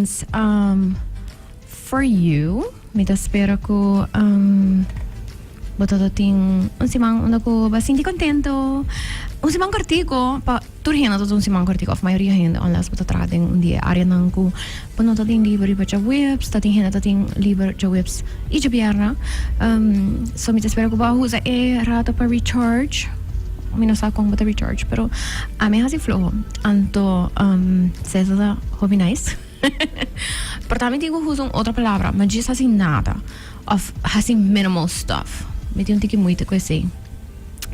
blessings for you. Mi ta spera ku bo ta tin un siman unda ku bo a sinti kontento. Un siman kortiko, pa tur hende ta un siman kortiko, òf mayoria hende, unless bo ta traha den un di e áreanan ku bo no ta tin liber riba djaweps, ta tin hende ta tin liber djaweps i djabièrnè. So mi ta spera ku bo a usa e rato pa recharge. Mi no sa kon bo ta recharge, pero ami a hasi floho. Anto esei ta hopi nice. Por ta mi tin ku usa un otro palabra, ma djis hasi nada of hasi minimal stuff. Mi tin un tiki moeite ku esei.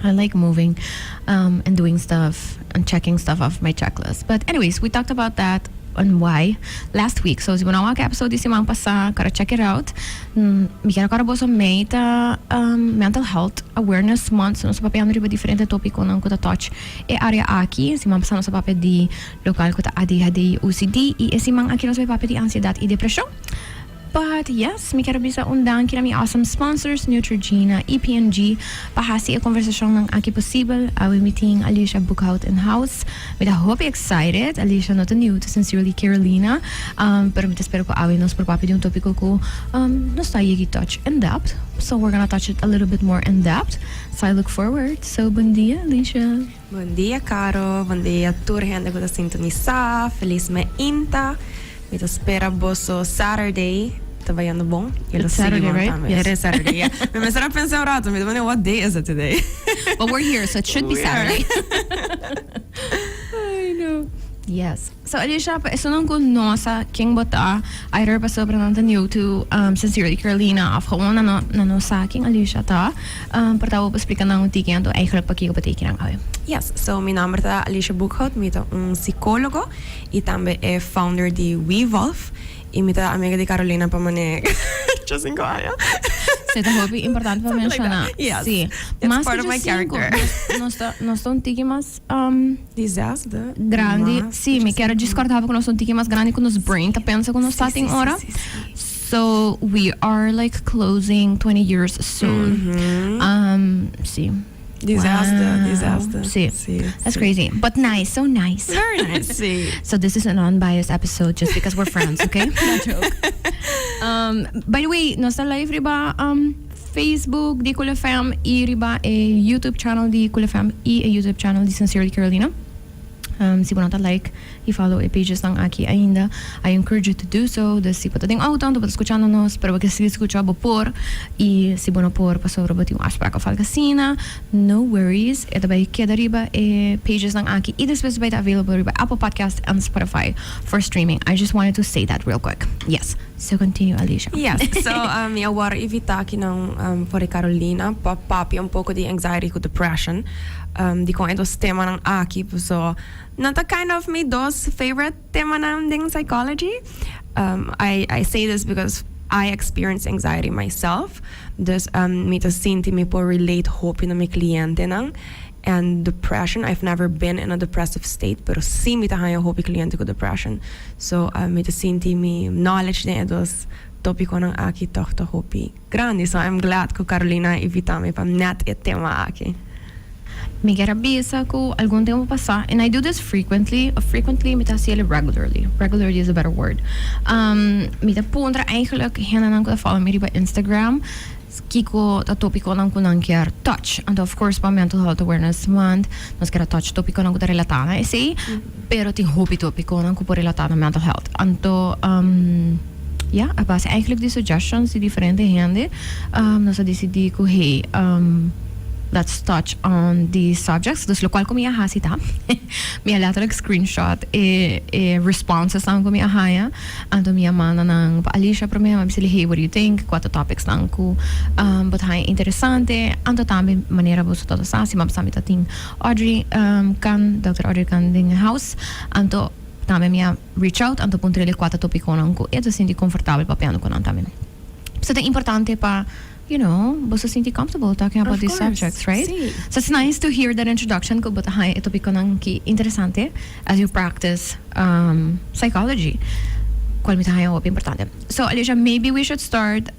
I like moving and doing stuff and checking stuff off my checklist. But anyways, we talked about that and why last week. So si bo no a wak e episode di siman pasá, kara check it out. Mi kier kòrda boso mei ta Mental Health Awareness Month. So nos ta papiando riba diferente tópikonan ku ta touch e área aki. Siman pasá nos a papia di Local cu ta ADHD y OCD y e siman aki nos bay papia di ansiedad y depresion. But yes, mi kier bisa un danki na mi awesome sponsors Neutrogena y P&G pa haci e conversacionnan aki posibel. Awe mi tin Alicia Boekhout in house. Mi ta hopi excited. Alicia no ta new to Sincerely Carolina, pero mi ta spera cu awe nos por papia di un topico cu nos ta yegi touch in depth. So we're gonna touch it a little bit more in depth. So I look forward. So bon dia, Alicia. Bon dia Caro, bon dia tur hende cu ta sintonisa, feliz mainta, mi ta spera boso Saturday ta bayando bon y lo sigui bon tambe. Yes. It is Saturday, yeah. Mi mester a pensa un rato, mi ta pone what day is it today? But we're here, so it should be Saturday. I know. Yes. So Alicia, pa esunnan cu no sa ken bo ta, either pasobra nan ta new to Sincerely Carolina of gewoon nan no nan no sa ken Alicia ta, por ta bo por splica nan un tiki anto eigenlijk pakico bo ta aki nan awe. Yes, so mi nomber ta Alicia Boekhout, mi ta un psicologo y tambe e founder di WeVolve y mi ta amiga di Carolina pa mane 85 aña. Si, ta hopi importante pa Something like menciona. that. Yes. Si. It's Mas part cu of my 85, character. nos ta nos ta un tiki mas Disaster. Grandi, si, mi kier a djis corda bo cu nos ta un tiki mas grandi cu nos brain ta pensa cu nos ta tin ora. So we are like closing 20 years soon. Si. Disaster, disaster. Si. That's crazy. But nice, so nice. Very nice, si. So this is an unbiased episode just because we're friends, okay? No joke. By the way, nos ta live riba Facebook di Cool FM y riba e YouTube channel di Cool FM y e YouTube channel di Sincerely Carolina. Si bo no ta like y follow e pagesnan aki ainda, I encourage you to do so. Dus si bo ta den auto anto bo ta scuchando nos, pero bo ke sigui scucha bo por y si bo no por pasobra bo tin un afspraak of algo asina, no worries, e ta bay keda riba e pagesnan aki y despues ta bay ta available riba Apple Podcast and Spotify for streaming. I just wanted to say that real quick. Yes. So continue, Alicia. Yes, so mi a wòrdu invitá akinan for di Carolina pa papia un poko di anxiety ku depression. Dikon e dos temanan aki? Paso nan ta kind of mi dos favorite temanan den psychology. I say this because I experience anxiety myself, dus mi ta sinti mi por relate hopi na mi klientenan. And depression, I've never been in a depressive state, pero sí mi ta haña hopi cliente cu depression. So mi ta sinti mi knowledge den e dos topiconan aki toch ta hopi grandi. So I'm glad cu Carolina a invita mi pa net e tema aki. Mi kier a bisa cu algun tempo pasa, and I do this frequently, of frequently mi ta haci el regularly, regularly is a better word, mi ta puntra eigenlijk hendenan cu ta follow mi riba Instagram, Kiko ta topiconan cu nan kier touch? Anto of course pa Mental Health Awareness Month nos kier a touch topiconan cu ta relata na esey, pero tin hopi topiconan cu por relata na mental health. Anto ya, a base eigenlijk di suggestions di diferente hende nos a dicidi cu hey, let's touch on these subjects. Dus locual cu mi a haci ta, mi a letterlijk screenshot e e responsesnan cu mi a haya. Anto mi a manda nan pa Alicia promé, mi a bis'e hey, what do you think? Kua ta topicsnan ku bo ta haña interesante? Anto tambe manera boso ta sa, siman pasá mi ta tin Audrey Kan, Dòkter Audrey Kan den e house. Anto tambe mi a reach out, anto puntr'el kua ta topiconan ku e ta sinti konfortabel papiando ku nan tambe. Pasobra ta importante pa, you know, boso sinti comfortable talking about these subjects, right? So it's nice to hear that introduction ku bo ta haña e topiconan ki interesante as you practice psychology, cual mi ta haña hopi importante. So Alicia, maybe we should start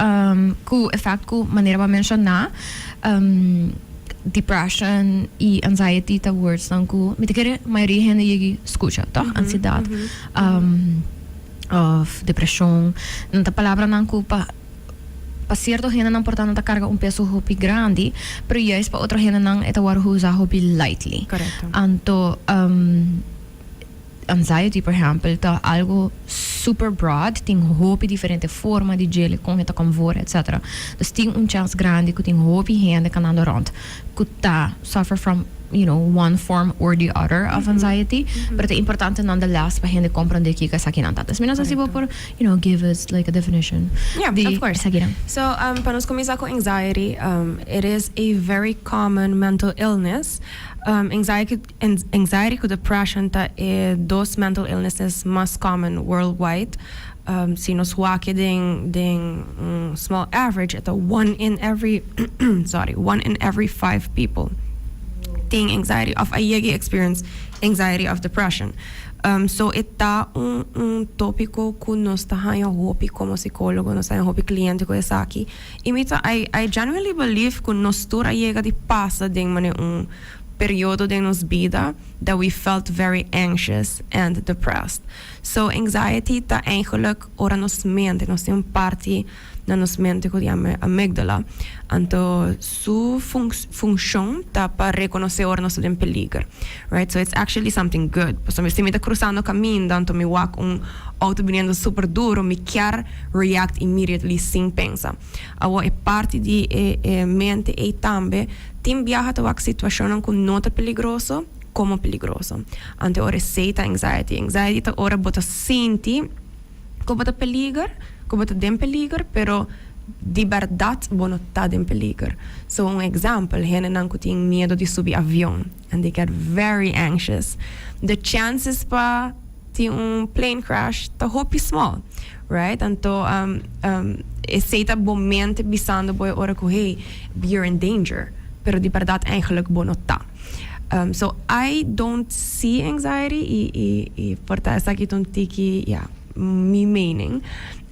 cu e fact cu manera bo a menciona, depression y anxiety ta wordsnan cu mi ta kere mayoria hende yegi scucha, toch? Ansiedad. Of depresion. Nan ta palabranan cu pa pa cierto hendenan por ta nan ta carga un peso hopi grandi, pero juist pa otro hendenan e ta wordo usa hopi lightly. Correcto. Anto anxiety por ehempel ta algo super broad, tin hopi diferente forma di djele, con e ta come voor etc. Dus tin un chance grandi cu tin hopi hende canando rond cu ta suffer from one form or the other of anxiety, pero ta importante nonetheless pa hende comprende kico esakinan ta. Dus mi no sa si bo por give us like a definition di of course. Esakinan. So, pa nos cuminsa cu anxiety, it is a very common mental illness. Anxiety, anxiety cu depression ta e dos mental illnesses mas common worldwide. Si nos wak den den un small average e ta one in every sorry one in every five people tin anxiety of a yega experience anxiety of depression. So e ta un un topico cu nos ta haña hopi como psicologo, nos ta haña hopi cliente cu esaki y mi ta I I genuinely believe cu nos tur a yega di pasa den manera un periodo den nos bida that we felt very anxious and depressed. So anxiety ta eigenlijk ora nos mente, nos tin un parti na nos mente ku yama amigdala, anto su funshon ta pa rekonosé ora nos ta den peliger, right? So it's actually something good. Pasobra si mi ta krusando kaminda anto mi wak un outo biniendo super duro, mi kier react immediately sin pensa. Awor e parti di e e mente ei tambe tin biaha ta wak situashonnan ku no ta peligroso, komo peligroso. Anto ora esei ta anxiety. Anxiety ta ora bo ta sinti ku bo ta peliger, ku bo ta den peliger, pero di bèrdat bo no ta den peliger. So un example, hendenan ku tin miedu di subi avion and they get very anxious, the chances pa tin un plane crash ta hopi small, right? Anto esei ta bo mente bisando bo e ora ku hey, you're in danger, pero di bèrdat eigenlijk bo no ta. So I don't see anxiety y y y por ta esaki ta un tiki ya mi mening.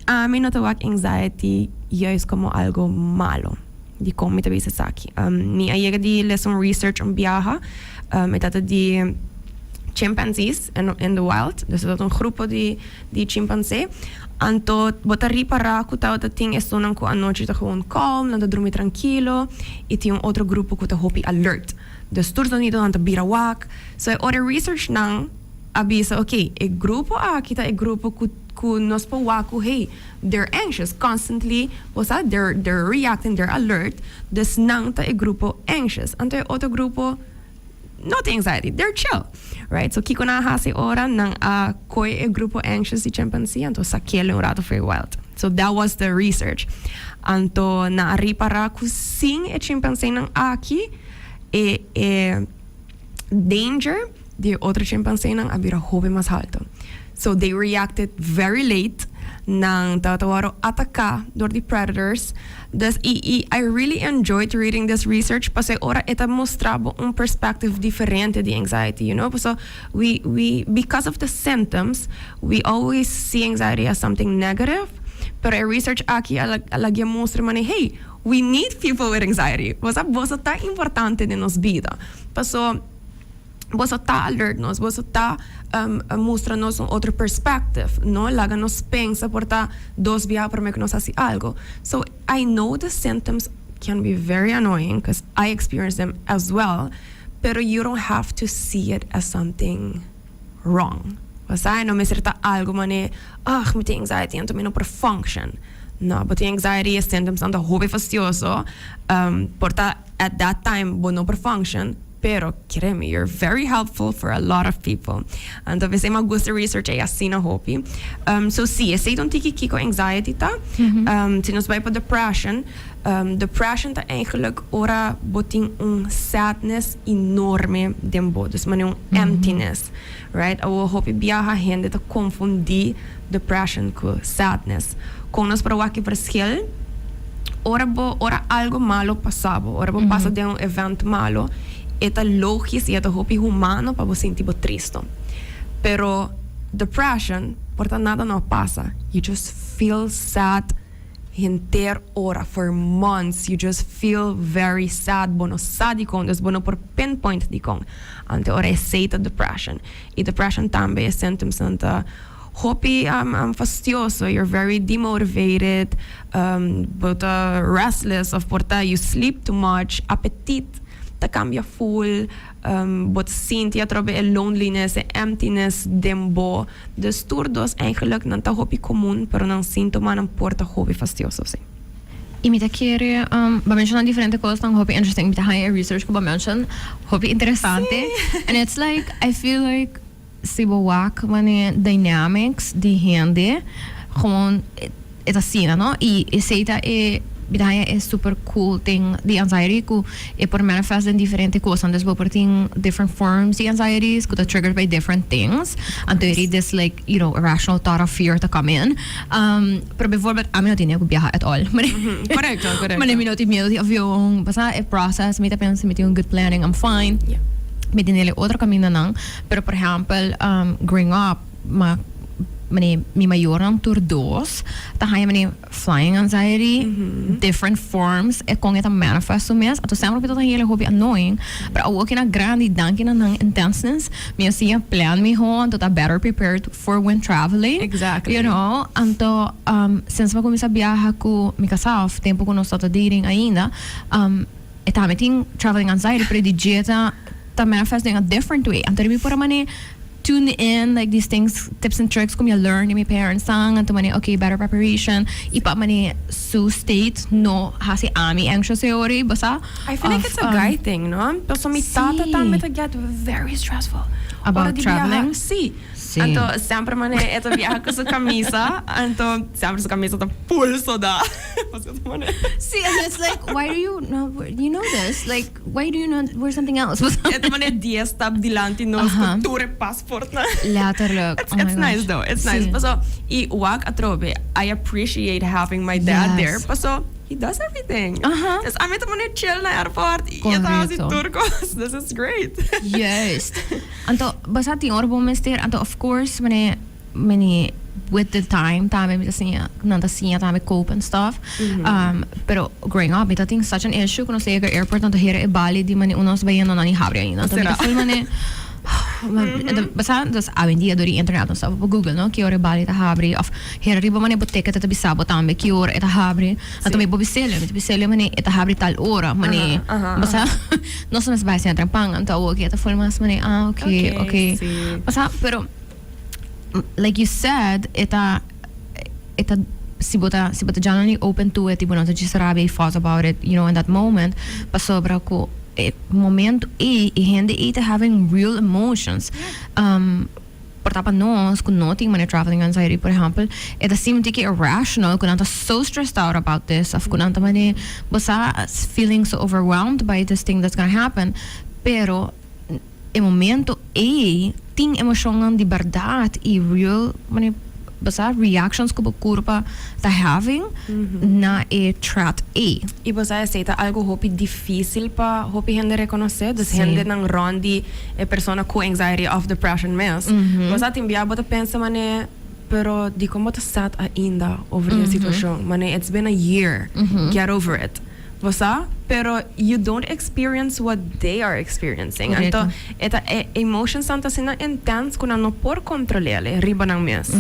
Ami no ta wak anxiety juist como algo malo. Dikon mi ta bisa esaki? Mi a yega di lesa un research un biaha, e tata di chimpanzees in the wild, dus e tata un grupo di di chimpanzee. Anto bo ta ripara cu tabata tin esunnan cu anochi ta gewoon calm, nan ta drumi trankilo y tin un otro grupo cu ta hopi alert. Dus tur zonido nan ta bira wak. So e ora e research nan a bisa ok, e grupo aki ta e grupo cu cu nos por wak cu hey, they're anxious constantly, bo sa, they're they're reacting, they're alert, dus nan ta e grupo anxious. Anto e otro grupo no tin anxiety, they're chill, right? So kiko nan a hasi ora nan a koe e grupo anxious di chimpanzee anto sakel un rato for e wild. So that was the research. Anto nan a ripara ku sin e chimpanzeenan aki e e danger di e otro chimpanzeenan a bira hopi mas halto. So they reacted very late, nan tabata wòrdu ataká dor di predators. Dus i i I really enjoyed reading this research pasobra ora e ta mustra bo un perspective diferente di anxiety, you know, pasobra we we because of the symptoms we always see anxiety as something negative, pero e research aki a a lagia mustra manera hey, we need people with anxiety, bo sa boso ta importante den nos bida, pasobra. Boso ta alert nos, boso ta mustra nos un otro perspective, no? Laga nos pensa por ta dos biaha prome cu nos haci algo. So, I know the symptoms can be very annoying, cause I experience them as well, pero you don't have to see it as something wrong. Bo sa, e no mester ta algo mane, ugh, mi tin anxiety anto mi no por function. No, bo tin anxiety, e symptoms nan ta hopi fastioso, por ta at that time bo no por function, Pero kere mi, you're very helpful for a lot of people. Anto p'esei mi a gusta research ei asina hopi. So si, esei ta un tiki kiko anxiety ta. Si nos bai pa depression, depression ta eigenlijk ora bo tin un sadness enorme den bo, dus manera un emptiness, right? Awor hopi biaha hende ta konfundi depression ku sadness. Kon nos por wak e verschil? Ora bo, ora algo malo pasa bo, ora bo pasa den un event malo, e ta logis i e ta hopi humano pa bo sinti bo tristo. Pero depression, por ta nada no a pasa, you just feel sad henter ora, for months, you just feel very sad, bo no sa dikon, dus bo no por pinpoint dikon. Anto ora esei ta depression. I depression tambe e symptomsnan ta. hopi fastioso, you're very demotivated, bo ta restless of por ta you sleep too much, apetit ta cambia full, bo ta sinti atrobe e loneliness, e emptiness den bo. Dus tur dos eigenlijk nan ta hopi comun, pero nan sintomanan por ta hopi fastioso, si. Y mi ta kere, bo a menciona diferente cosnan hopi interesting, mi ta haña e research cu bo a mention hopi interesante. And it's like, I feel like si bo wak mane dynamics di hende, gewoon e ta asina, no? Y esey ta e, mi ta haña e super cool thing di anxiety cu e por manifest den diferente cosnan. Dus bo por tin different forms di anxieties cu ta triggered by different things. Anto e this like, irrational thought of fear ta come in. Pero bijvoorbeeld, ami no tin miedo cu biaha at all. Correcto, correcto. Mane mi no tin miedo di avion. Pasa e process, mi ta pensa mi tin un good planning, I'm fine. Mi tin e otro camindanan. Pero por ehempel, growing up, ma mane mi mayornan tur dos ta haña mane flying anxiety, different forms, e con e ta manifest su mes. Anto semper mi ta haña hopi annoying. Pero awor ki na grandi, danki na nan intenseness, mi a siña plan miho, anto ta better prepared for when traveling. Anto, since mi a cuminsa biaha cu mi casa of tempo cu nos tabata dating ainda, e tambe tin traveling anxiety, pero di dje ta manifest den a different way. Anto mi por a mane tune in like these things, tips and tricks cu mi a learn di mi parents nan, anto mane okay, better preparation, y pa mane su state no haci ami anxious e ora, basa. I feel like it's a guy thing, no? Pasobra mi tata tambe ta get very stressful. About traveling? Si. Anto semper mane e ta biaha cu su camisa, anto semper su camisa ta full soda. Pasobra ta mane. Si, and it's like, why do you not wear, you know this, like, why do you not wear something else? E ta mane dies stap dilanti nos cu tur e paspoortnan. Letterlijk. It's, it's nice though, it's nice. Paso, y wak atrobe, I appreciate having my dad there, paso he does everything. Dus ami ta mane chill na airport y e ta haci tur cos, this is great. Juist. Anto, bo sa tin ora bo mester, anto of course mane mane with the time tambe mi ta siña, nan ta siña tambe cope and stuff. Pero growing up mi ta tin such an issue cu nos ta yega airport nan ta hera e bali di mane unos bayendo nan ni habri ainda. Anto mi ta full mane bo sa, dus awendia door di internet nos ta por google no ki ora e bali ta habri of hera riba mane bo ticket ta bisa bo tambe ki ora e ta habri. Anto mi por bis'el, mi ta bis'el mane e ta habri tal ora mane bo sa. Nos mes bai sin trempan, anto awor ke ta full mas mane, ah, ok, ok. Osea, pero like you said, e ta, e ta, si bo ta, si bo ta genuinely open to it y bo no ta djis rabia y fuss about it, you know, in that moment, pasobra cu e momento ey e hende ey ta having real emotions. Por ta pa nos cu no tin manera traveling anxiety, por ehempel, e ta sinti ki irrational cu nan ta so stressed out about this of cu nan ta mane, bo sa, feeling so overwhelmed by this thing that's gonna happen, pero e momento ey tin emocionnan di berdad y real mane, bo sa, reactions cu bo curpa ta having na e threat ey. Y bo sa esey ta algo hopi dificil pa hopi hende reconoce, dus hendenan rond di e persona cu anxiety of depression mes. Bo sa tin bia bo ta pensa mane, pero dicon bo ta sad ainda over di e situacion? Mane it's been a year, get over it. Bo sa? Pero you don't experience what they are experiencing. Anto e ta e emotionsnan ta asina intense cu nan no por control'e riba nan mes.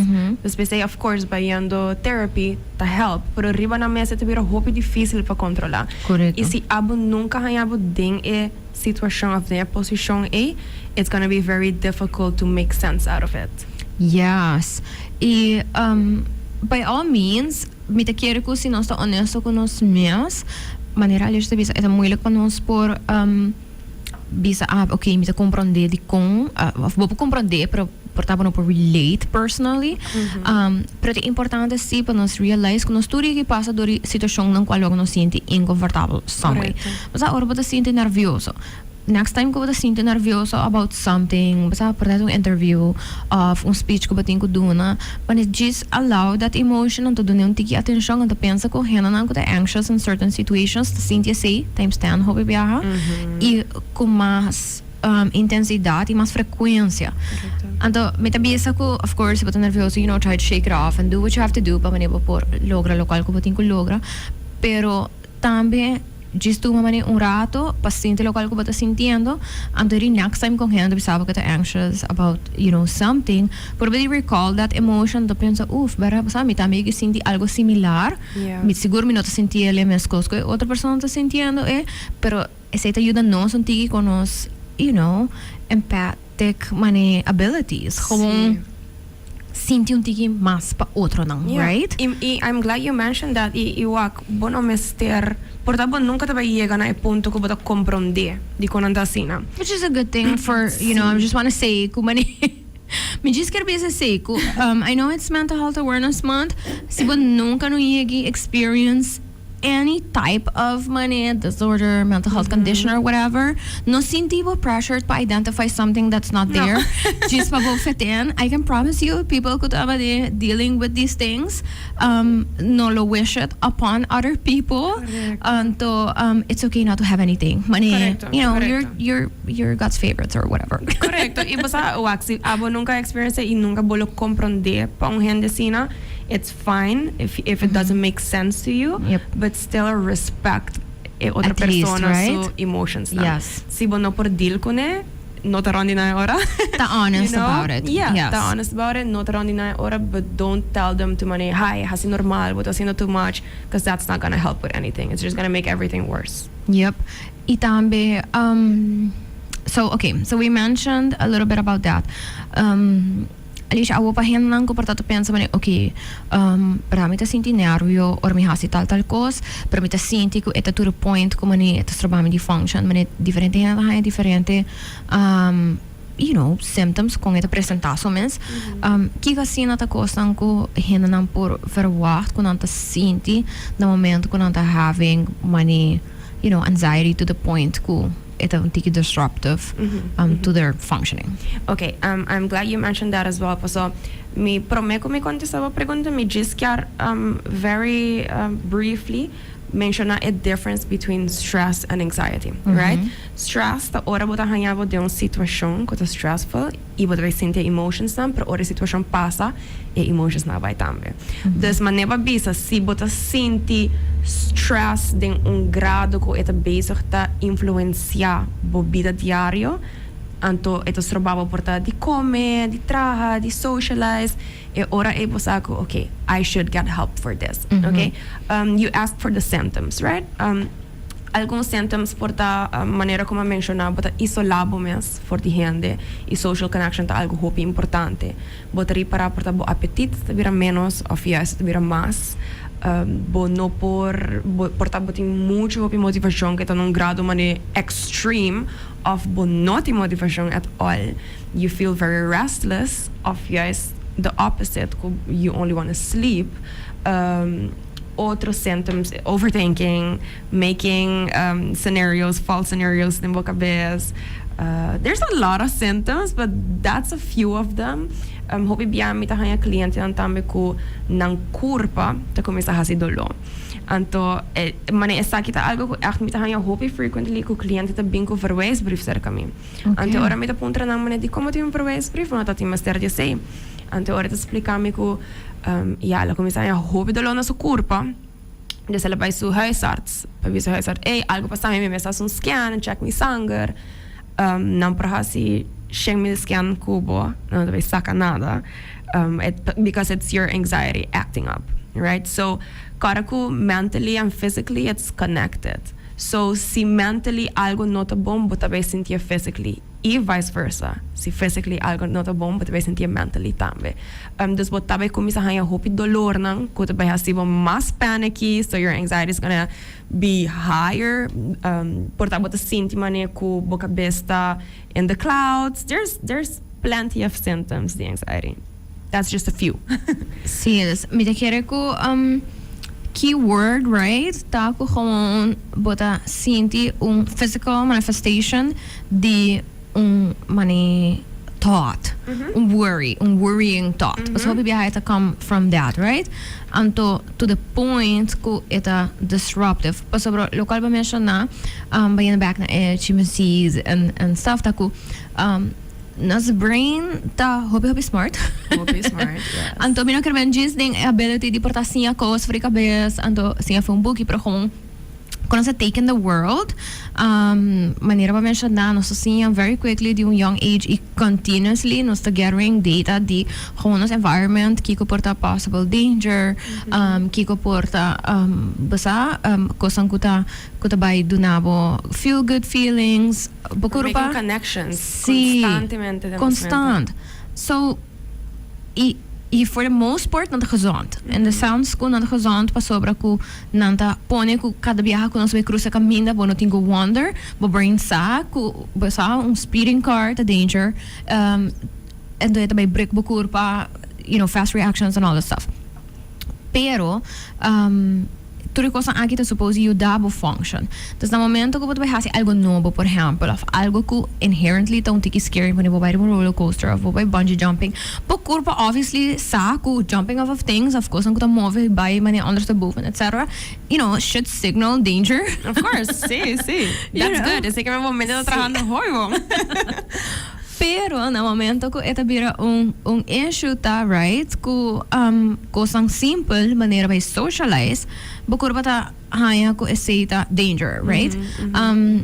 Dus p'esey of course bayendo therapy ta help, pero riba nan mes e ta bira hopi dificil pa controla. Y si abo nunca haña bo den e situacion of den e posicion ey, it's gonna be very difficult to make sense out of it. Yes. Y by all means, mi ta kere ku si nos ta honesto ku nos mes, manera Alicia ta bisa, e ta moeilijk pa nos por bisa, ah, ok, mi ta komprondé dikon, of bo por komprondé, pero por ta bo no por relate personally. Pero ta importante si pa nos realize ku nos tur yega pasa dor di situashonnan kual nos sinti inkomfortabel some way. Osea, ora bo ta sinti nervioso. Next time ku bo ta sinti nervioso about something, bo sa por ta un interview of un speech ku bo tin ku duna, manera djis allow that emotion anto dun'e un tiki atencion anto pensa ku hendenan ku ta anxious in certain situations ta sinti esei times ten hopi biaha i ku mas intensidad i mas frecuencia. Anto mi ta bisa ku of course si bo ta nervioso try to shake it off and do what you have to do pa manera bo por logra locual ku bo tin ku logra, pero tambe. Djis tuma mane un rato pa sinti locual cu bo ta sintiendo, anto di next time cu hende bisa bo cu ta anxious about something, purba di recall that emotion, ta pensa, "Uf, bera, bo sa mi tambe yega sinti algo similar, mi sigur mi no ta sinti el e mescos cu e otro persona ta sintiendo e," pero esey ta yuda nos un tiki cu nos empathic mane abilities, gewoon sinti un tiki mas pa otronan, right? Y I'm glad you mentioned that. Y wak, bo no mester, por ta bo nunca ta bay yega na e punto cu bo ta comprende di con nan ta asina. Which is a good thing for, I just want to say, cu mane, mi djis kier bisa esey, cu I know it's Mental Health Awareness Month, si bo nunca no yegi experience any type of mane disorder, mental health condition or whatever, no sinti bo pressured pa identify something that's not there. Djis pa bo fit in. I can promise you, people cu ta mane dealing with these things, no lo wish it upon other people. Anto, it's okay not to have anything. Mane, you're God's favorites or whatever. Correcto. Y bo sa, wak, si abo nunca experience y nunca bo lo comprende pa un hende asina, it's fine if it doesn't make sense to you, but still respect e otro At least, persona right? su emotions nan. Si bo no por deal cu ne, no ta rond di nan ora. Ta honest You know? About it. Yeah, ta honest about it, no ta rond di nan ora, but don't tell them to mane, "Hi, hasi normal, bo ta haciendo too much," because that's not gonna help with anything. It's just gonna make everything worse. Yep. Y tambe, so okay, so we mentioned a little bit about that. Alicia, awo pa hendenan cu por ta pensa mane, "Okay, pero mi ta sinti nervio ora mi hasi tal tal cos, pero mi ta sinti cu e ta to the point cu mane ta stroba mi di function." Mane diferente hende ta haya diferente symptoms con e ta presenta su mes. Kiko asina ta cosnan cu hendenan por verwacht cu nan ta sinti na momento cu nan ta having mane anxiety to the point cu e ta un tiki disruptive to their functioning? Okay, I'm glad you mentioned that as well. So, mi prome cu mi contesta e pregunta, mi just kier very briefly menciona a difference between stress and anxiety, right? Stress ta ora bo ta haya bo den un situacion cu ta stressful y bo ta bay sinti emotions nan, pero ora e situacion pasa, e emotions nan bay tambe. Dus manera bo a bisa, si bo ta sinti stress den un grado cu e ta bezig ta influencia bo bida diario, anto e ta stroba bo por ta di come, di traha, di socialize, e ora e bo sa cu, "Okay, I should get help for this," okay? You ask for the symptoms, right? Algun symptoms por ta manera con a menciona, bo ta isola bo mes for di hende y social connection ta algo hopi importante. Bo ta ripara por ta bo apetit ta bira menos of juist ta bira mas. Bo no por bo por ta bo tin mucho hopi motivacion cu ta na un grado mane extreme of bo no tin motivacion at all. You feel very restless of juist the opposite, cu you only want to sleep. Otro symptoms, overthinking, making scenarios, false scenarios den bo cabes. There's a lot of symptoms, but that's a few of them. Hopi bia mi ta haya clientenan tambe cu nan curpa ta cuminsa hasi dolor. Anto, mane esaki ta algo cu echt mi ta haya hopi frequently, cu cliente ta bin cu verwijsbrief cerca mi. Anto ora mi ta puntra nan mane di con tin un verwijsbrief, no ta tin mester di esey. Anto ora ta explica mi cu ja, el a cuminsa haya hopi dolor na su curpa. Dus el a bay su huisarts. Pa bisa huisarts, "Hey, algo pasa mi, mi mester haci un scan, check mi sanger." Nan por hasi 100.000 scan cu bo, no ta bay saca nada. Because it's your anxiety acting up, right? So, cara cu mentally and physically it's connected. So, si mentally algo no ta bon, bo ta bay sinti physically. Y vice versa. Si physically algo no ta bon, bo ta bay sinti mentally tambe. Dus bo ta bay cuminsa haya hopi dolor nan, cu ta bay hasi bo mas panicky, so your anxiety is gonna be higher. Por ta bo ta sinti mane cu bo cabes ta in the clouds. There's plenty of symptoms di anxiety. That's just a few. Si, dus mi ta kere cu keyword, right? Ta cu gewoon bo ta sinti un physical manifestation di un mane thought, un worry, un worrying thought. So hopi biaha ta come from that, right? Anto to the point cu e ta disruptive. Pasobra locual bo a menciona, bayendo back na e chimpanzees and stuff, ta cu nos brain ta hopi hopi smart. Hopi smart, yes. Anto mi no kier men djis den ability di por ta siña cos for di cabes, anto siña for un buki, pero gewoon Con nos a take in the world, manera bo a menciona, nos ta siña very quickly di un young age y continuously nos ta gathering data di gewoon nos environment, kico por ta possible danger, kico por ta, bo sa, cosnan cu ta, cu ta bay duna bo feel good feelings, bo curpa. Making connections Sí, constantemente den nos mente. Constant. So, y, y for the most part nan ta gezond. In the sense cu nan ta gezond pasobra cu Nan ta pone ku kada biaha ku nos bai krusa kaminda bo no tin ku wonder, bo brain sa ku bo sa un speeding car ta danger, enton e ta bai break bo kurpa, you know, fast reactions and all that stuff. Pero tur e kosnan aki ta suppose yuda bo function. Entonces na momento ku bo ta bai hasi algo nobo por ehempel of algo ku inherently ta un tiki scary, pone bo bai riba un roller coaster of bo bai bungee jumping, Bo kurpa obviously sa ku jumping off of things of kosnan ku ta move bai manera ondersteboven etc. You know, should signal danger. Of course, si, si. That's good. Esei ke mi momento ta trahando hoy bo. Pero na momento ku e ta bira un un issue ta right ku kosnan simpel manera bai socialize bo kurpa ta haña ku esei ta danger, right?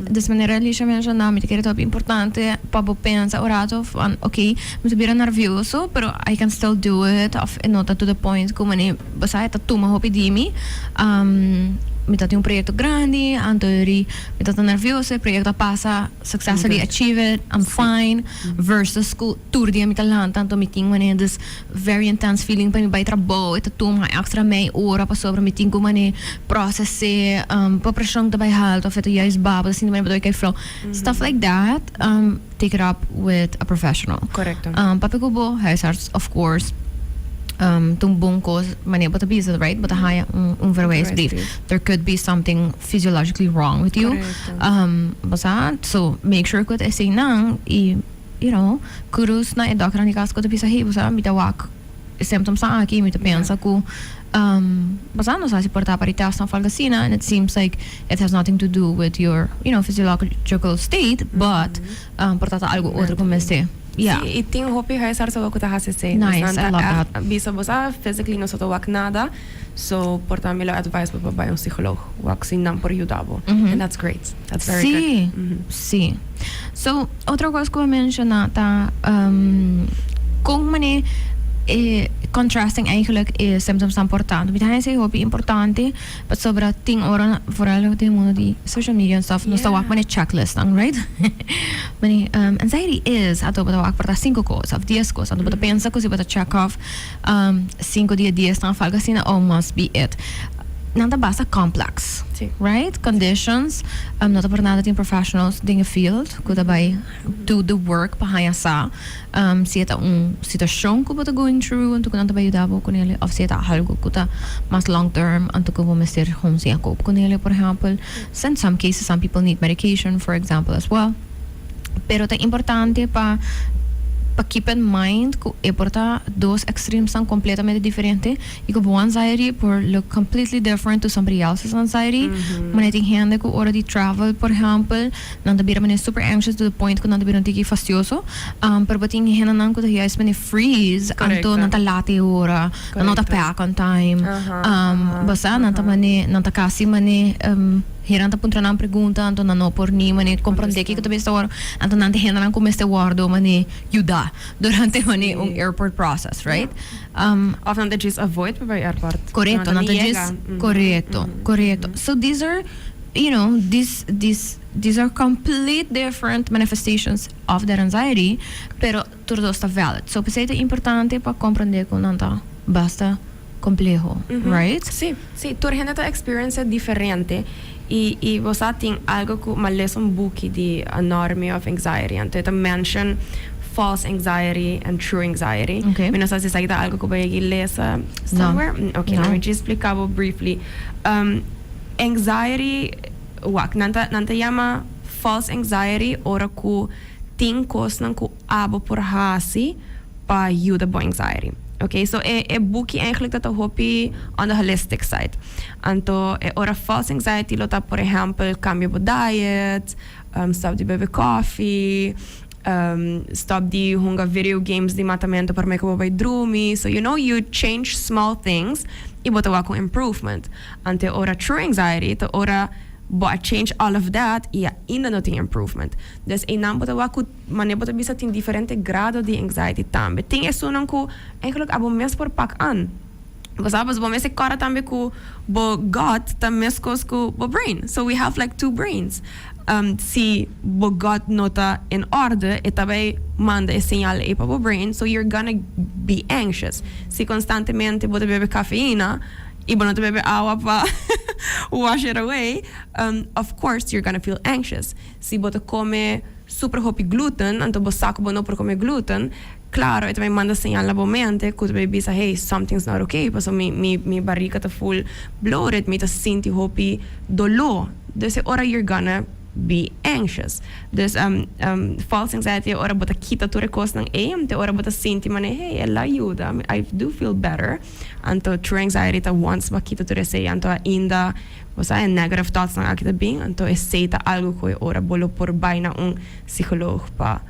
Des manera Alicia menshoná, mi ta kere ta hopi importante pa bo pensa un rato van, ok, mi ta bira nervioso, pero I can still do it, of e no ta to the point ku manera, bo sa, e ta tuma hopi di mi. Mi ta tin un proyekto grandi, anto mi ta ta nervioso, e proyekto a pasa successfully achieve it, I'm fine, versus ku tur dia mi ta lanta, anto mi tin manera des very intense feeling pa mi bai trabou, e ta tuma extra mei ora pasobra mi tin ku manera proces'é, bo preshon ta bai halto of e ta juist baho, bo ta sinti manera bo ta bai kai flou, stuff like that, take it up with a professional. Correcto. Papia ku bo huisarts of course ta un bon kos manera bo ta bisa right, bo ta haya un verwijsbrief, there could be something physiologically wrong with you. Bo sa, so make sure ku ta eseinan y you know, kudos na e dokternan di kas ku ta bisa hey bo sa mi ta wak e symptomsnan aki mi ta pensa ku bo sa nos a hasi por ta pa di testnan of algo asina and it seems like it has nothing to do with your you know physiological state but por ta ta algo otro ku mester. Yeah. Sí, y tin hopi huisarts awor cu ta haci esey. Nice, Nos I nan ta love echt that. bisa bo sa physically no sa ta wak nada, so por ta mi lo advise bo pa bay un psicoloog wak si nan por yuda bo. And that's great. That's very good. Sí, sí. So, otro cos cu bo a menciona ta con mane e contrasting eigenlijk e symptoms ta importante. Mi ta haña esey hopi importante pasobra tin ora, vooral den mundo di social media en stuff, nos ta wak mane checklistnan, right? Mane, anxiety is, anto bo ta wak por ta sinku kos of dies kos, anto bo ta pensa ku si bo ta check off sinku di e diesnan of algo asina, oh must be it. Nan ta basta complex, right? Conditions, no ta por nada tin professionals den e field ku ta bai do the work pa haña sa si e ta un situashon ku bo ta going through anto ku nan ta bai yuda bo ku nele of si e ta algo ku ta mas long term anto ku bo mester hon siña koop ku nele, por ehèmpel. In some cases some people need medication for example as well. Pero ta importante pa pa keep in mind cu e por ta dos extremesnan completamente diferente y cu bo anxiety por look completely different to somebody else's anxiety. Manera tin hende cu ora di travel por ehempel nan ta bira manera super anxious to the point cu nan ta bira un tiki fastioso. Pero bo tin hendenan cu ta juist manera freeze anto nan ta laat e ora, nan no ta pack on time. Bo sa nan ta mane nan ta casi mane Heren ta puntra nan pregunta, anto nan no por ni mane comprende kiko ta mester wòrdu. Anto nan ta hendenan ku mester wòrdu mane yuda durante mane un airport process, right? Of nan ta djis avoid pa bai airport. Korekto, nan ta djis, korekto, korekto. So these are, you know, these, these, these are complete different manifestations of that anxiety, pero tur dos ta valid. So p'esei ta importante pa comprende ku nan ta basta compleho, right? Sí, sí, tur hende ta experiencia diferente y y bo sa tin algo cu m'a lesa un buki di Anatomy of Anxiety anto e ta mention false anxiety and true anxiety. Okay. Mi no sa si esaki ta algo cu bo yegi lesa somewhere? No. Ok, No. let me just splica bo briefly. Anxiety, wak, nan ta nan ta yama false anxiety ora cu tin cosnan cu abo por haci pa yuda bo anxiety. Ok, so e e buki eigenlijk ta ta hopi on the holistic side. Anto e ora false anxiety lo ta por ehempel cambia bo diet, stop di bebe coffee, stop di hunga video games di matamento prome cu bo bay drumi. So you know you change small things y bo ta wak un improvement. Anto e ora true anxiety ta ora. Bo a change all of that y ainda no tin improvement. Dus einan bo ta wak cu manera bo ta bisa tin diferente grado di anxiety tambe. Tin esunnan cu eigenlijk abo mes por pak an. Bo sa, bo mester corda tambe cu bo gut ta mescos cu bo brain. So we have like two brains. Si bo gut no ta in orde, e ta bay manda e señal ey pa bo brain, so you're gonna be anxious. Si constantemente bo ta bebe cafeína y bo no ta bebe awa pa wash it away, of course you're gonna feel anxious. Si bo ta come super hopi gluten, anto bo sa cu bo no por come gluten, claro, e ta bay manda señal na bo mente cu ta bay bisa, "Hey, something's not okay, pasobra mi barica ta full bloated, mi ta sinti hopi dolor." Dus e ora you're gonna be anxious. Dus false anxiety e ora bo ta kita tur e cosnan ey, te ora bo ta sinti mane, "Hey, el a yuda, I do feel better." Anto true anxiety ta once bo a kita tur esey, anto ainda bo sa e negative thoughts nan aki ta bin, anto esey ta algo cu e ora bo lo por bay na un psicoloog pa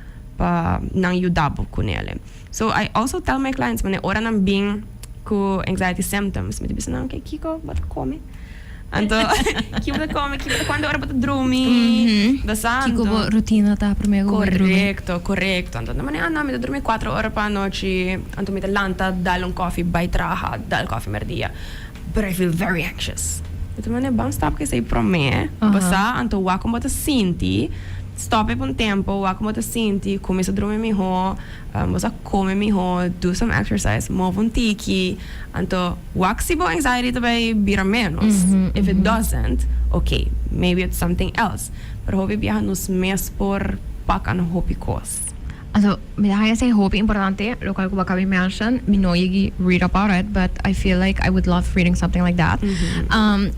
nan yuda bo cu nele. So I also tell my clients, mane ora nan bin cu anxiety symptoms, mi ta bisa nan, "Okay, kiko bo ta come? Anto, kiko bo ta come? Kiko ta cuanto ora bo ta drumi?" Bo sa, Kiko bo rutina ta prome cu bo drumi? Correcto, correcto. Anto, nan mane, "Ah, no, mi ta drumi 4 ora pa anochi, anto mi ta lanta, dal un koffie, bay traha, dal koffie merdia. But I feel very anxious." Mi ta mane, "Ban stop cu esey prome." Bo sa, anto wak con bo ta sinti, stop e pa un tempo, wak con bo ta sinti, cuminsa drumi miho, bo sa, come miho, do some exercise, move un tiki, anto wak si bo anxiety ta bay bira menos. If it doesn't, okay, maybe it's something else. Pero hopi biaha nos mes por pak an hopi cos. Anto, mi ta haya esey hopi importante, locual cu bo a caba di mention. Mi no yegi read about it, but I feel like I would love reading something like that.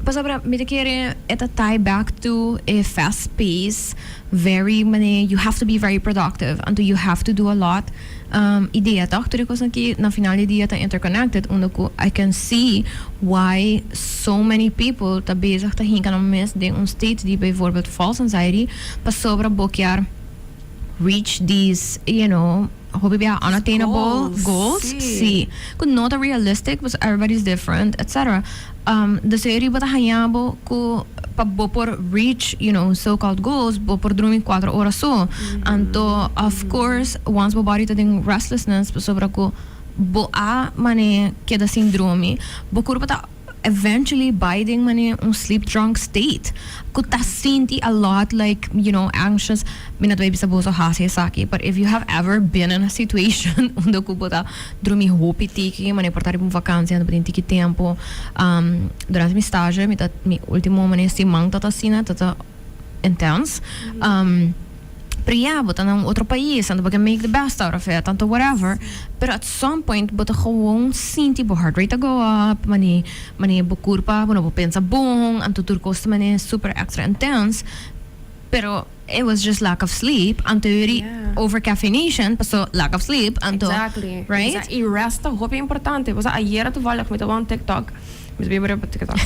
Pasobra mi ta kere e ta tie back to a fast pace, very mane, you have to be very productive, anto you have to do a lot. Idea toch, tur e cosnan aki na final di dia ta interconnected, unda cu I can see why so many people ta bezig ta hinca nan mes den un state di bijvoorbeeld false anxiety, pasobra bo kier reach these, hopi bia unattainable goals, goals, si, cu no ta realistic, because everybody's different, etc. Dus ey bo ta haya bo cu pa bo por reach so-called goals, bo por drumi 4 ora so. Anto, of course, once bo body ta den restlessness, pasobra cu bo a mane keda sin drumi, bo curpa ta eventually bay den mane un sleep drunk state. Cu ta sinti a lot like, anxious. Mi no ta bisa boso hasi esaki, but if you have ever been in a situation unda cu bo ta drumi hopi tiki, mane por ta riba un vakantie, unda bo tin tiki tempo, durante mi stage, mi ta mi ultimo mane siman ta asina, ta intense. Pero ja, bo ta na un otro pais, anto bo can make the best out of it, anto whatever. Pero at some point, bo ta gewoon sinti bo heart rate go up, mane bo curpa, bo no por pensa bon, anto tur cos mane super extra intense. Pero it was just lack of sleep, anto yuri over caffeination, paso lack of sleep, anto, right? Y rest ta hopi importante. Paso ayera toevallig mi tawa un TikTok. Mi ta biba TikTok.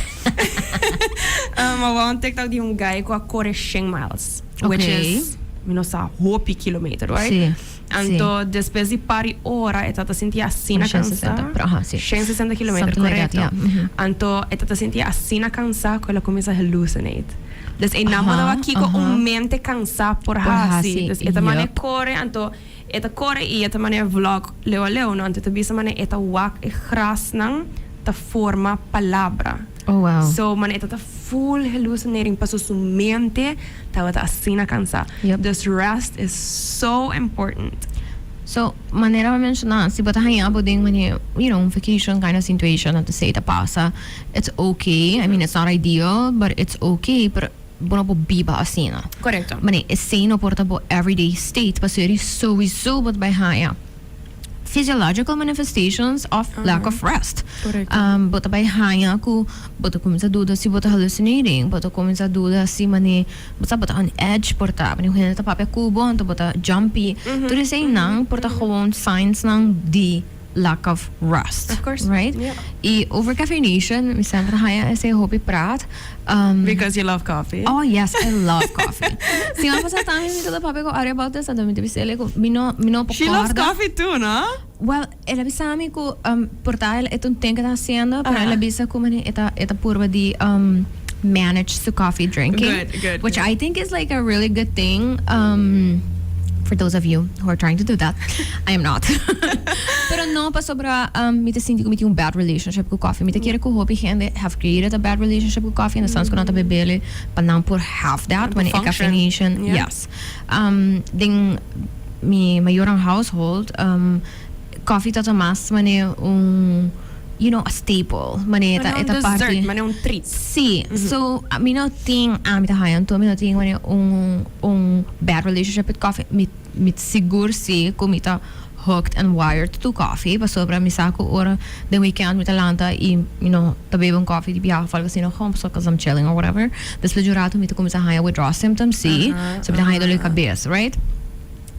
Um, un TikTok di un guy cu a core 100 miles. Which is, mi no sa, hopi kilometer, right? Si. Anto, despues di par di ora, e tata sinti asina 160, cansa. Pero, aha, si. 160 kilometer, Something like that, correcto. yeah. Anto, e tata sinti asina cansa cu el a cuminsa hallucinate. Dus e namoraba kiko un mente cansa por Por hasi. hasi, Dus e ta mane core, anto e ta core y e ta mane vlog leu a leu, no? Anto e ta bisa mane e ta wak e grasnan ta forma palabra. Oh, wow. So mane e ta full hallucinating paso su mente tabata asina cansa. Dus rest is so important. So, manera mi a menciona, si bo ta haya bo den mane, un vacation kind of situation, anto esey ta pasa, it's okay. I mean, it's not ideal, but it's okay. Pero bo no por biba asina. Mane, esey no por ta bo everyday state, pasobra eri sowieso bo ta bay haya physiological manifestations of lack of rest. Bo ta bay haya cu bo ta cuminsa duda si bo ta hallucinating, bo ta cuminsa duda si mane, bo sa bo ta on edge por ta, mane hende ta papia cu bo, anto bo ta jumpy. Tur esey nan por ta gewoon signs nan di lack of rest. Of course. Right? Yeah. Y over caffeination, mi semper haya esey hopi praat. Because you love coffee. Oh yes, I love coffee. Si mi pasa tambe mi ta papia cu Ari about this, anto mi ta bis'e cu mi no por She loves corda. Coffee too, no? Well, el a bisa mi cu por ta e ta un thing cu ta haciendo, pero el a bisa cu mane e ta purba di. manage su coffee drinking. Good, good, Which good. I think is like a really good thing. For those of you who are trying to do that. I am not. Pero no pasobra mi ta sinti cu mi tin un bad relationship cu coffee. Mi ta kere cu hopi hende have created a bad relationship cu coffee in the sense cu nan ta bebele pa nan por have that Pa when e function. Caffeination. Yes. Den mi mayornan household, coffee ta mas mane un a staple. Mane Mane un e ta dessert, parti. Mane un treat. Si. So mi no tin, ami ta haya anto mi no tin mane un bad relationship with coffee. Mi sigur si cu mi ta hooked and wired to coffee, pasobra mi sa cu ora den weekend mi ta lanta y ta bebe un coffee di biaha of algo asina, gewoon pasobra cause I'm chilling or whatever. Despues di un rato mi ta cuminsa haya withdrawal symptoms, si. So mi ta haya dolor di cabes, right?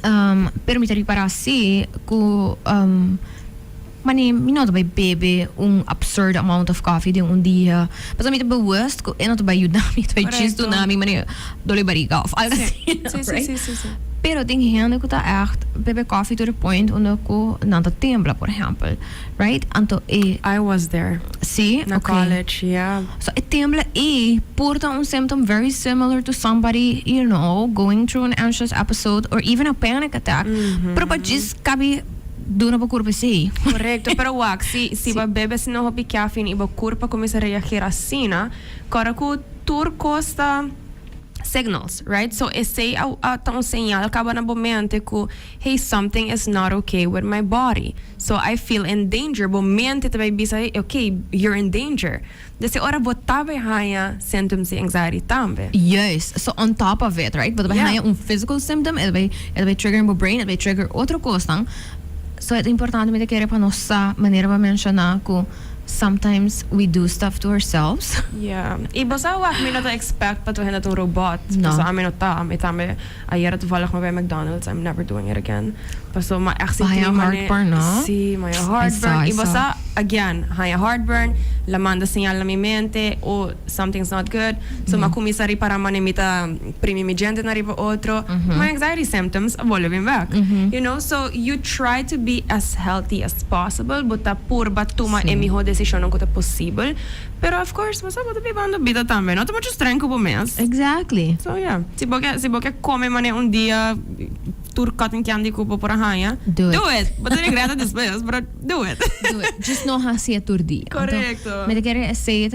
Pero mi ta ripara si cu mane mi no ta bay bebe un absurd amount of coffee den un dia, pasobra mi ta bewust cu e no ta bay yuda mi, ta bay djis duna mi mane dolor di bariga of algo asina, right? Pero tin hende cu ta echt bebe coffee to the point unda cu nan ta tembla, por ehempel, right? Anto e I was there. Si? Na college, yeah. So e tembla ey por ta un symptom very similar to somebody going through an anxious episode or even a panic attack. Pero pa djis cabi duna bo curpa esey. Correcto, pero wak, si bo bebe asina hopi caffeine y bo curpa cuminsa reagir asina, corda cu tur cos ta signals, right? So esey a ta un señal caba na bo mente cu, "Hey, something is not okay with my body. So I feel in danger." Bo mente ta bay bisa, "Hey, okay, you're in danger." Desde ora bo ta bay haya symptoms di anxiety tambe. Juist. So on top of it, right? Bo ta bay haya un physical symptom, e ta bay trigger in bo brain, e ta bay trigger otro cosnan. So e ta importante, mi ta kere, pa nos sa manera pa menciona cu sometimes we do stuff to ourselves. Yeah. Y bo sa, wak, mi no ta expect pa tur hende ta un robot. No. Paso ami no ta. Mi tambe ayera toevallig m'a bay McDonald's. I'm never doing it again. Paso m'a echt sinti Haya heartburn, no? Si, m'a I heartburn. saw, I Y bo saw. sa, again, haya heartburn, el a manda señal na mi mente, "Oh, something's not good." So m'a cuminsa ripara mane mi ta primi mi djente na riba otro. My anxiety symptoms a bolbe bin back. So you try to be as healthy as possible, bo ta purba tuma e miho decision cu ta posibel. Pero of course, bo sa, bo ta bibando bida tambe. No ta mucho streng cu bo mes. So yeah, si bo ke come mane un dia tur cotton candy cu bo por haya, Do it. Do it. Bo ta regreta despues, but do it. Do it. Just no haci tur dia. Correcto. Mi ta kere esey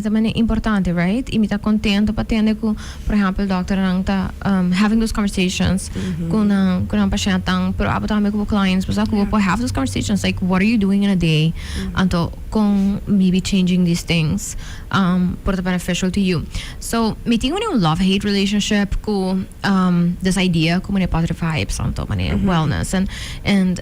ta mane importante, right? Y mi ta contento pa tende cu, por ehempel, doctor nan ta having those conversations cu nan patiënten, pero abo tambe cu clients, bo cu por have those conversations like, "What are you doing in a day?" Anto con maybe changing these things por ta beneficial to you. So, mi tin un love-hate relationship cu this idea cu mane positive vibes anto mane wellness and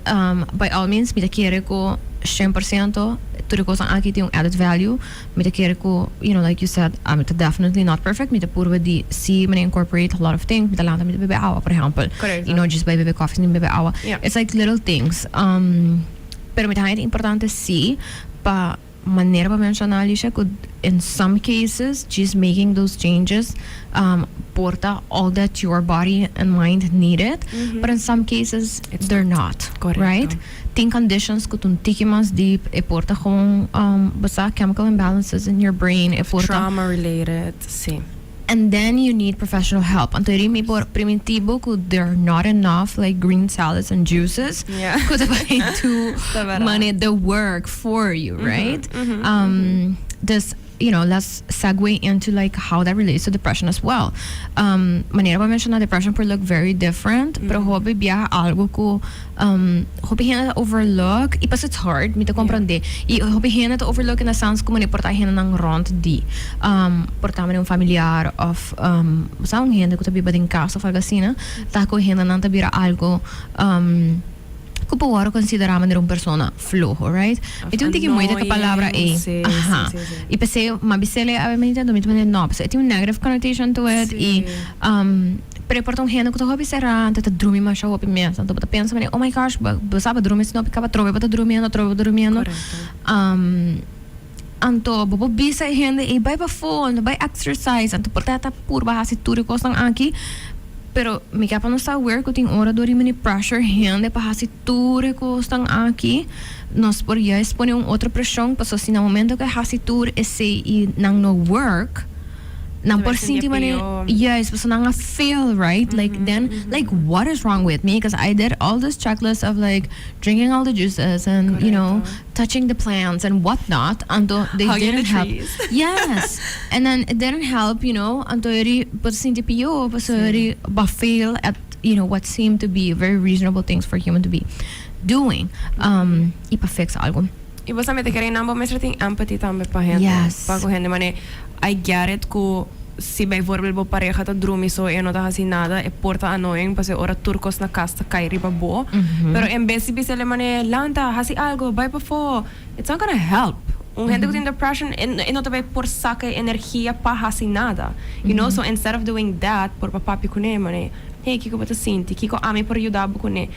by all means, mi ta kere cu 100% tur cos aki tin un added value. Mi ta kere cu, like you said, ta definitely not perfect. Mi ta purba di si mane incorporate a lot of things. Mi ta lanta, mi ta bebe awa, por ehempel. Correcto. Just bay bebe coffee, ni bebe awa. It's like little things. Pero mi ta importante si pa manera pa menciona, Alicia, cu in some cases just making those changes por ta all that your body and mind needed, but in some cases It's they're not. Correcto. Right? Tin conditions cu ta un tiki mas deep, e por ta gewoon basta chemical imbalances in your brain, e por ta Trauma related, si. And then you need professional help. Anto mi por priminti bo cu there are not enough like green salads and juices cu ta bay do Ta berdad. mane the work for you, right? This let's segue into like how that relates to depression as well. Manera pa menciona, depression por look very different, pero hopi bia algo cu hopi hende overlook y pas it's hard, mi ta comprende. Y hopi hende ta overlook in the sense cu por ta hende nan rond di. Por ta un familiar of sa un hende cu ta biba den cas of algo asina, ta cu hende nan ta bira algo cu por considera manera un persona floho, right? Of Mi tin cu moeda cu e palabra annoying, e. Si. Y p'esey, m'a bisele, a mi entiendo, mi no, p'esey tin un negative connotation to it Si. Y pero por ta un hende cu ta hopi sera, ta drumi masha hopi mes, anto bo ta pensa, "Oh my gosh, bo sabi drumi, sino caba trobe, bo ta durmiendo, trobe bo durmiendo." Correcto. Anto bo por bisa e hende e bay pafo, bay exercise, anto por ta purba hasi tur cos aki. Pero mi ke pa nos ta aware cu tin ora dor mane pressure hende pa hasi tur cos aki. Nos por juist pone un otro presion, paso si na momento cu hasi tur esey y nan no work, Nan por sinti mane, juist, paso nan a fail, right? Like then, like what is wrong with me? Because I did all this checklist of like drinking all the juices and touching the plants and whatnot. Anto they Hugging didn't the help. Trees. Yes. And then it didn't help. Anto eri bo sinti pió, paso eri b'a fail at what seemed to be very reasonable things for human to be doing. I pa fix algo. I bo tambe ta kere nan bo mester tin empathy tambe pa hende. Pa ku hende mane I get it ku si bijvoorbeeld bo pareha ta drumi so e no ta hasi nada, e por ta annoying pasobra ora tur kos na kas ta kai riba bo. Pero en bes di bis'e mane lanta, hasi algo, bai pafó, it's not gonna help. Un hende ku tin depression e no ta bai por saka e energia pa hasi nada. So instead of doing that, por pa papia kuné mane, "Hey, kiko bo ta sinti? Kiko ami por yuda bo kuné?"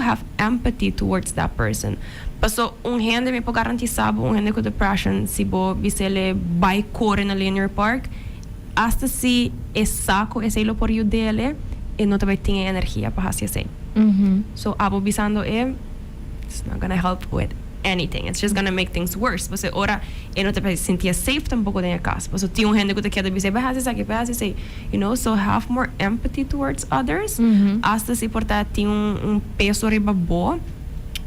Have empathy towards that person. Paso un hende, mi por garantisá bo, un hende ku depression, si bo bis'é bai kore na linear park, hasta si e sa ku esei lo por yud'é, e no ta bai tin energia pa hasi esei. So abo bisando e, it's not gonna help with anything. It's just gonna make things worse. Paso ora e no ta bai sinti safe tampoko den kas. Paso tin un hende ku ta keda bisa, "Bai hasi esaki, bai hasi esei." So have more empathy towards others. Hasta si por ta tin un peso riba bo,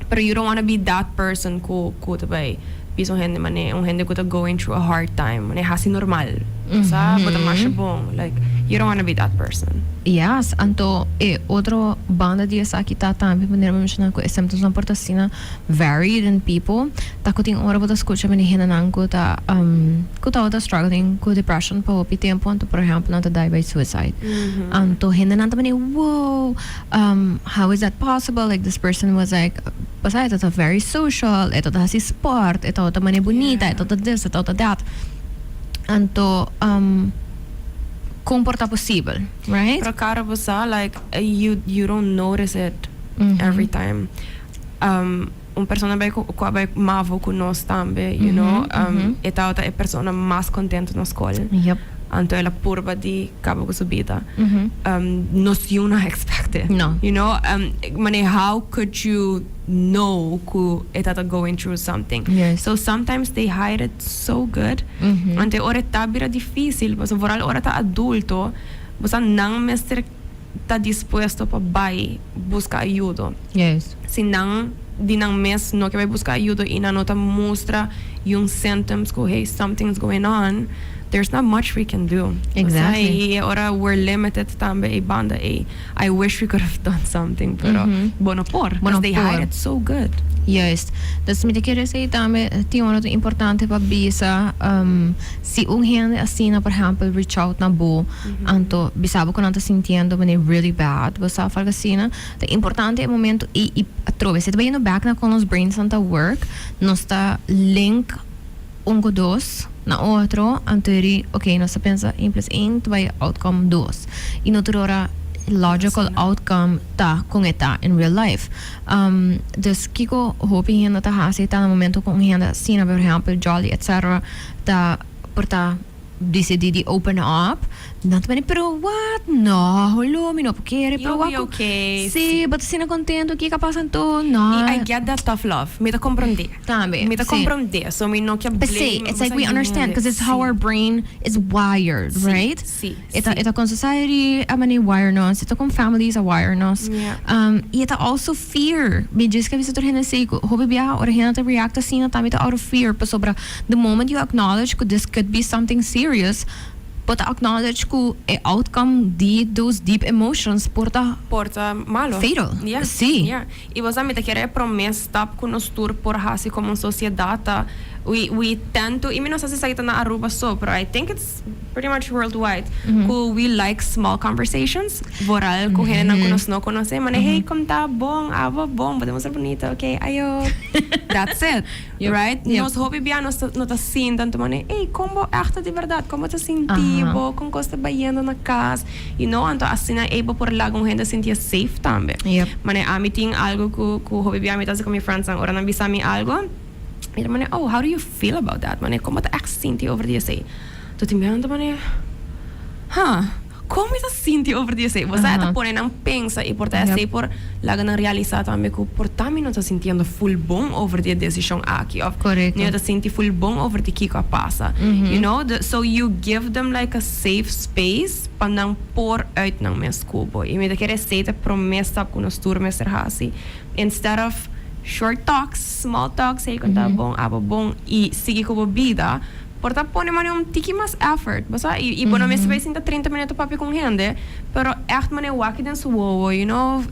pero you don't want to be that person ku ta bai bisa un hende mane, un hende ku ta going through a hard time, mane, "Hasi normal. Sa, bo ta masha bon." Like, you don't want to be that person. Yes, anto e otro banda di esaki ta tambe manera menshoná ku e symptoms nan por ta asina varied in people. Ta ku tin ora bo ta skucha many hendenan ku ta struggling ku depression pa hopi tempu, anto por ehèmpel nan ta die by suicide. Anto hendenan ta mane, "Wow, how is that possible? Like, this person was like, basta, e ta very social, e ta hasi sport, e ta mane bunita, e ta this, e ta that." Anto kon por ta posibel, right? Pero cara, bo sa, like you don't notice it every time. Un persona bai ku bai mavo ku nos tambe, e tabata e persona mas kontentu na skol. Anto el a purba di kaba ku su bida. Nos you not expect it. No. Mane, how could you know ku e ta going through something? Yes. So sometimes they hide it so good. Anto ora ta bira difísil, paso vooral ora ta adulto, bo nan mester ta dispuesto pa bai buska ayudo. Si nan di nan mes no ke bai buska ayudo i nan no ta mustra yung symptoms ku, "Hey, something's going on," there's not much we can do. I ora we're limited tambe e banda e I wish we could have done something, pero bo no por, Bo no because they por. Hide it so good. Juist. Dus mi ta kere esei tambe tin un importante pa bisa, si un hende asina, por ehèmpel, reach out na bo, anto bisa bo ku nan ta sintiendo mane really bad, bo sa, algo asina, ta importante e momento i atrobe si ta bayendo back na kon nos brains nan ta work, nos ta link un ku dos na otro, anto eri, ok, nos ta pensa 1 plus 1 ta bai outcome 2 i no tur ora logical outcome ta kon e ta in real life. Dus kiko hopi hende ta hasi ta na momento ku un hende asina, por ehèmpel, jolly, etc., ta por ta disidí di open up, nan ta mane, "Pero what? No, holo, mi no por kere, pero You'll be what?" okay. Si, bo ta asina kontentu, kiko a pasa anto? No. I get that tough love. Mi ta komprondé. Tambe, Mi ta si. komprondé. So mi no ke But see, blame it's like we understand because it's how our brain is wired, right? Si, E ta, si. e ta kon society a mane wire nos, e ta kon families a wire nos. I e ta also fear. Mi djis ke bisa tur hende sei ku hopi bia ora hende ta react asina tambe ta out of fear pasobra the moment you acknowledge ku this could be something serious, bo ta acknowledge ku e outcome di those deep emotions por ta Por ta malo. Fatal. Si. Yeah. I bo mi ta kere promé stap ku nos tur por hasi komo un sosiedat ta we tend to, i mi no sa si esaki ta na Aruba so, pero I think it's pretty much worldwide, ku we like small conversations, vooral ku hendenan ku nos no konosé, mane, "Hey, kon ta? Bon, abo bon, bo ta mustra bunita, okay, ayo." That's it. Right? Yep. Nos hopi bia nos no ta sinta anto mane, "Hey, kon bo echt di berdat, kon bo ta sinti bo, kon kos ta bayendo na kas?" Anto asina ei bo por laga un hende sinti safe tambe. Mane, ami tin algo ku hopi bia mi ta hasi ku mi friends nan, ora nan bisa mi algo, mi ta mane, "Oh, how do you feel about that?" Mane, "Kon bo ta echt sinti over di esei?" Anto tin bia nan ta mane, "Huh, Kon mi ta sinti over di esei? Bo sa, e ta pone nan pensa i por ta esei por laga nan realisá tambe ku por ta mi no ta sintiendo ful bon over di e desishon aki òf mi no ta sinti ful bon over di kiko a pasa. You know, so you give them like a safe space pa nan por uit nan mes ku bo. I mi ta kere esei ta e promé stap ku nos tur mester hasi. Instead of short talks, small talks, hey kon ta bon, abo bon i sigui ku bo bida. Por ta pone mane un tiki mas effort, bo sa? I bo no mester bai sinta 30 minuto papia ku un hende, pero ègt mane wak den su wowo, you know,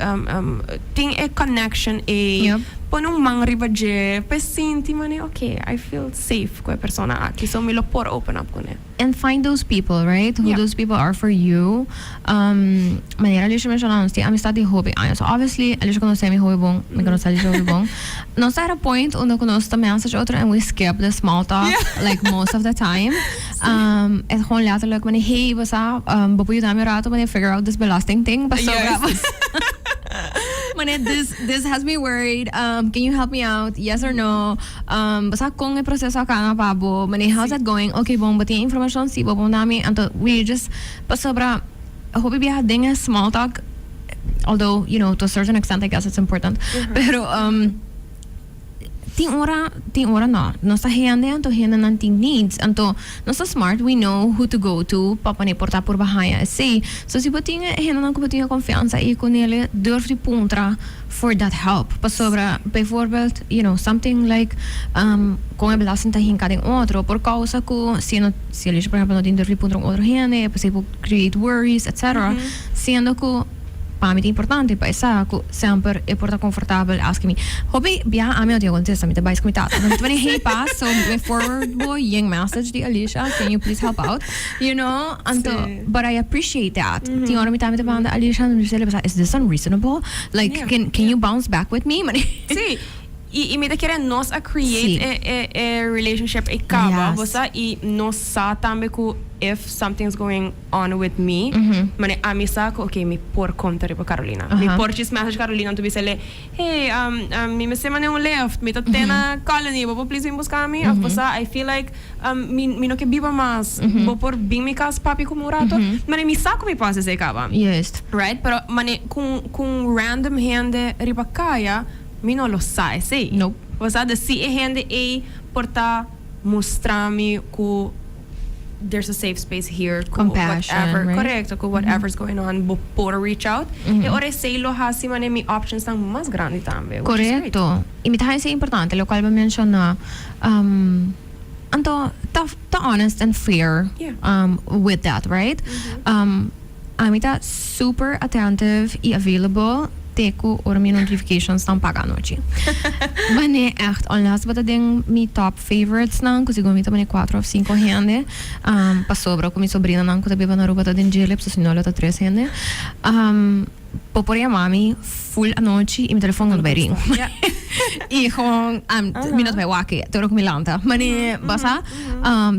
tin e connection ei, pone un man riba dje, pa e sinti mane ok, I feel safe ku e persona aki, so mi lo por open up kuné. And find those people, right? Who those people are for you. Manera Alicia menciona, nos tin amistad di hopi aña. So obviously, Alicia conoce mi hopi bon, mi conoce Alicia hopi bon. Nos ta at a point unda cu nos ta message otro and we skip the small talk like most of the time. E ta gewoon letterlijk manera, hey, bo sa, bo por yuda mi un rato manera figure out this belasting thing pasobra manera this this has me worried, can you help me out, yes or no? Bo sa con e proceso a cana pa bo, manera how's that going? Okay bon, bo tin e informacion? Si, bo por manda mi. Anto we just pasobra hopi biaha den e small talk, although you know to a certain extent I guess it's important, pero tin ora tin ora no. Nos ta hende anto hendenan tin needs, anto nos ta smart, we know who to go to pa pone por ta por bahaya esey. So si bo tin e hendenan ku bo tin e konfiansa i ku nele durf di puntra for that help. Pasobra bijvoorbeeld you know something like kon e belasting ta hinka den otro por kousa ku si no si Alicia por ehempel no tin durf di puntra un otro hende e por por create worries etcetera siendo ku pa mi ta importante pa e sa ku semper e por ta comfortabel asking mi hopi biaha ami no tin e kontesta mi ta bai ku mi tata mi ta pone hey pa so mi forward bo yen message di Alicia can you please help out you know anto but I appreciate that tin ora mi tambe ta manda Alicia mi ta bisa is this unreasonable like can can you bounce back with me Sí, i mi ta kere nos a create e e e relationship ei kaba, bo sa, i nos sa tambe ku if something's going on with me, mane ami sa ku okay mi por konta riba Carolina. Mi por djis message Carolina anto bis'e hey, mi mester manda un lift, mi ta te na Colony, bo por please bin buska mi? Of bo sa, I feel like mi mi no ke biba mas, bo por bin mi kas papia ku mi un rato? Mane mi sa ku mi por hasi esei kaba. Right? Pero mane ku ku un random hende riba kaya, mi no lo sa esei. Bo sa, dus si e hende ei por ta mustra mi ku there's a safe space here, ku whatever, korekto, ku whatever's going on, bo por reach out. E ora esei lo hasi mane mi optionsnan mas grandi tambe, which is great. Korekto. I mi ta haña esei importante, lokual bo menshoná. Anto ta ta honest and fair with that, right? Ami ta super attentive y available te cu ora mi notifications nan paga anochi. Wanneer echt, unless bo ta den mi top favorites nan, cu segun mi ta mane cuatro of cinco hende, pasobra cu mi sobrinanan cu ta biba na Aruba ta den djele, so si no lo ta tres hende. Bo por yama mi full anochi y mi telefon no ta bay ring. Y gewoon mi no ta bay wak e te ora cu mi lanta. Mane basa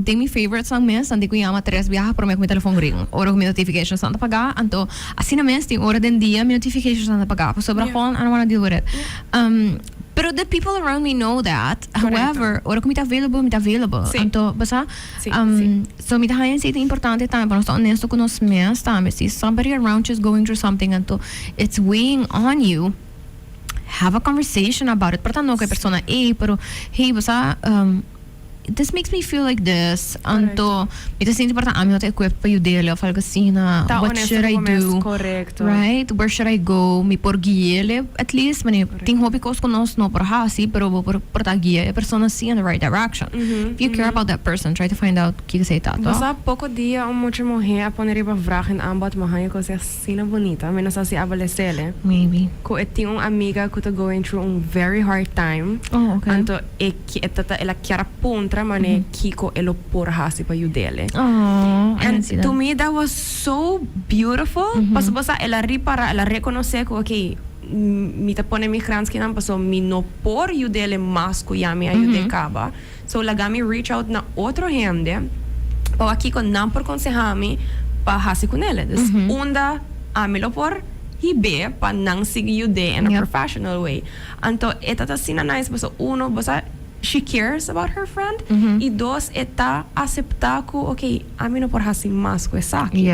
den mi favorites nan mes nan tin cu yama tres biaha prome cu mi telefon ring. Ora cu mi notifications nan ta paga anto asina mes tin ora den dia mi notifications nan ta paga pasobra gewoon I don't wanna deal with it. Pero the people around me know that. However, ora cu mi ta available mi ta available. Anto basa So mi ta haña esei ta importante tambe pa nos ta honesto ku nos mes tambe. Si somebody around you is going through something anto it's weighing on you, have a conversation about it. Por ta no ku e persona ei, pero hey bo sa this makes me feel like this. Anto mi ta sinti por ta ami no ta equipped pa yud'el of algo asina. Ta What honesto should ku I bo mes, do? korekto. Right? Where should I go? Mi por gui'el at least? Mane tin hopi kos ku nos no por hasi, pero bo por por ta guia e persona si in the right direction. If you care about that person, try to find out kiko esei ta, Bo toh? sa poko dia un mucha muhé a pone riba vraag en aanbod mi haña kos asina bunita. Mi no sa si abo lesele. Maybe. Ku e tin un amiga ku ta going through un very hard time. Oh, okay. Anto e e ta ta el a kier a puntra mane kiko e lo por hasi pa yud'ele. Oh, I And didn't see that. to me that was so beautiful. Pasobra bo sa el a ripara, el a rekonosé ku okay mi ta pone mi granskinan pasobra mi no por yud'ele mas ku ya mi a yud'é kaba. So laga mi reach out na otro hende pa wak kiko nan por konsehá mi pa hasi ku nele. Dus unda ami lo por hib'é pa nan sigui yud'é in a professional way. Anto e ta ta asina nice pasobra uno bo sa. she cares about her friend. Y dos, e ta acepta cu, ok, ami no por hasi mas cu esaki.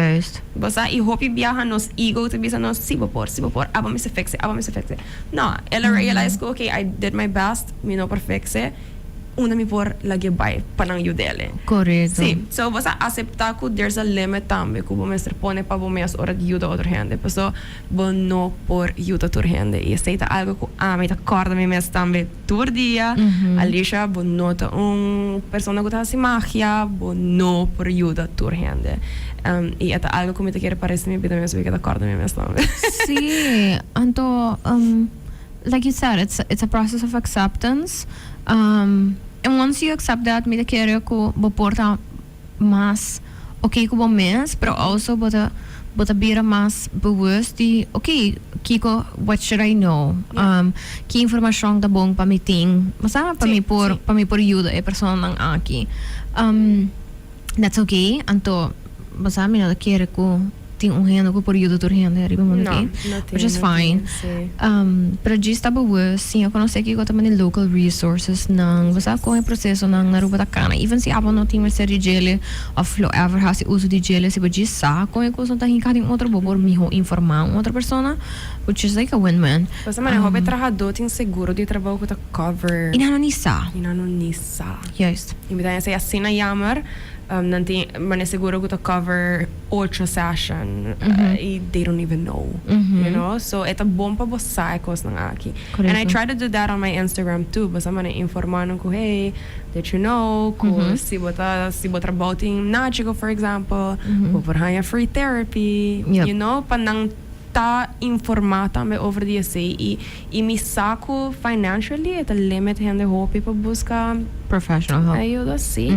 Bo sa, y hopi biaha nos ego ta bisa nos, si bo por, si bo por, abo mester fix e, abo mester fix e. No, el a realize cu, ok, I did my best, mi no por fix e, unda mi por lag'e bai pa nan yud'e. Si, so bo sa acepta cu there's a limit tambe cu bo mester pone pa bo mes ora di yuda otro hende, paso bo no por yuda tur hende y esey ta algo cu ami ta corda mi mes tambe tur dia. Alicia, bo no ta un persona cu ta haci magia, bo no por yuda tur hende. Y e ta algo cu mi ta kere pa rest di mi bida mi mes ta corda mi mes tambe. Si, anto like you said, it's a process of acceptance. And once you accept that, mi ta kere cu bo por ta mas ok cu bo mes, pero also bo ta bira mas bewust di, ok, kiko, what should I know? Ki informacion ta bon pa mi tin? Bo sabi, pa mi por yuda e personanan aki. That's okay. Anto, bo sabi, mi no ta kere cu tin un hende cu por yuda tur hende riba mundo No, aki. No tin, Which is no fine. tin, si. Pero djis ta bewust, si conoce kiko ta mani local resources nan, bo sa con e proceso nan na Aruba ta cana. Even si abo no tin mester di djele of lo ever hasi uso di djele, si bo djis sa con e cos ta hinca den otro, bo por miho informa un otro persona, which is like a win-win. Bo sa, mane, hopi trahador tin seguro di trabou cu ta cover. Y nan no ni sa. Y nan no ni sa. Y mi ta esey asina jammer. Nan tin mane seguro cu ta cover ocho session y they don't even know. So e ta bon pa bo sa e cosnan aki. And I try to do that on my Instagram too. Bo sa, mane, informa nan cu, hey, did you know cu si bo trabou tin Nagico, for example, bo por haya free therapy, pa nan ta informa tambe over di esey y mi sa cu financially e ta limit hende hopi pa busca professional help. Ayuda, si.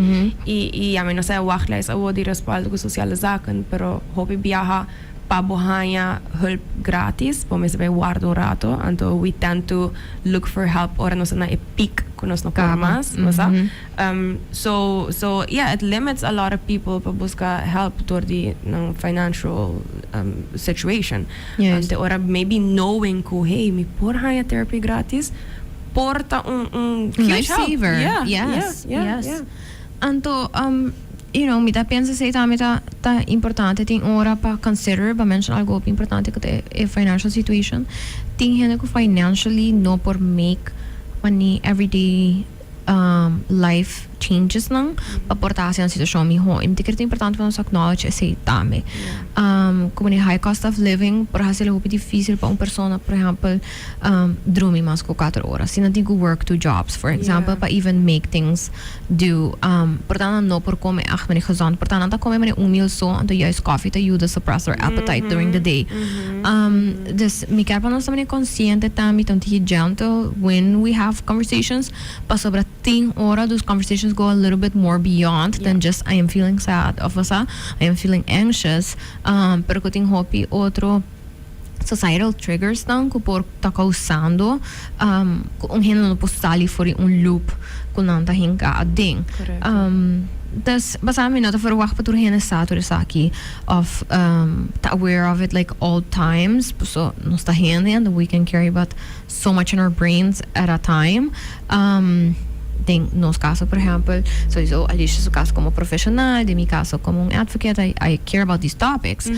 Y ami no sa wachtlijst awo di respaldo cu Sociale Zaken, pero hopi biaha pa bo haya hulp gratis, bo mester bay warda un rato, anto we tend to look for help ora nos na e peak cu nos no por Caba. Mas, bo sa? So yeah, it limits a lot of people pa busca help door di nan financial situation. Anto ora maybe knowing cu, hey, mi por haya therapy gratis, por ta un huge help. Lifesaver. Anto, mi ta pensa esey tambe ta importante. Tin ora pa consider, pa mention algo importante cu ta e financial situation. Tin hende cu financially no por make money everyday life changes nan pa por ta haci un situacion miho. Y mi ta kere ta importante pa nos acknowledge esey tambe. Como e high cost of living por haci hopi dificil pa un persona, por ehempel, drumi mas cu 4 ora. Si nan tin cu work two jobs, for example, pa even make things do. Por tanto, no por come echt mane gezond. Por tanto, nan ta come mane un meal so, anto juist coffee ta yuda suppress their appetite during the day. Dus mi kier pa nos ta mane consciente tambe, ta un tiki gentle when we have conversations, pasobra tin ora those conversations go a little bit more beyond than just "I am feeling sad" of asa, "I am feeling anxious." Pero cu tin hopi otro societal triggers nan cu por ta causando cu un hende no por sali for di un loop cu nan ta hinca aden. Dus, basa, mi no ta verwacht pa tur hende sa tur esaki of ta aware of it like all times. So, nos ta hende and we can carry but so much in our brains at a time. Den nos caso, por ehempel, sowieso Alicia su caso como profesional, den mi caso como un advocate, I care about these topics.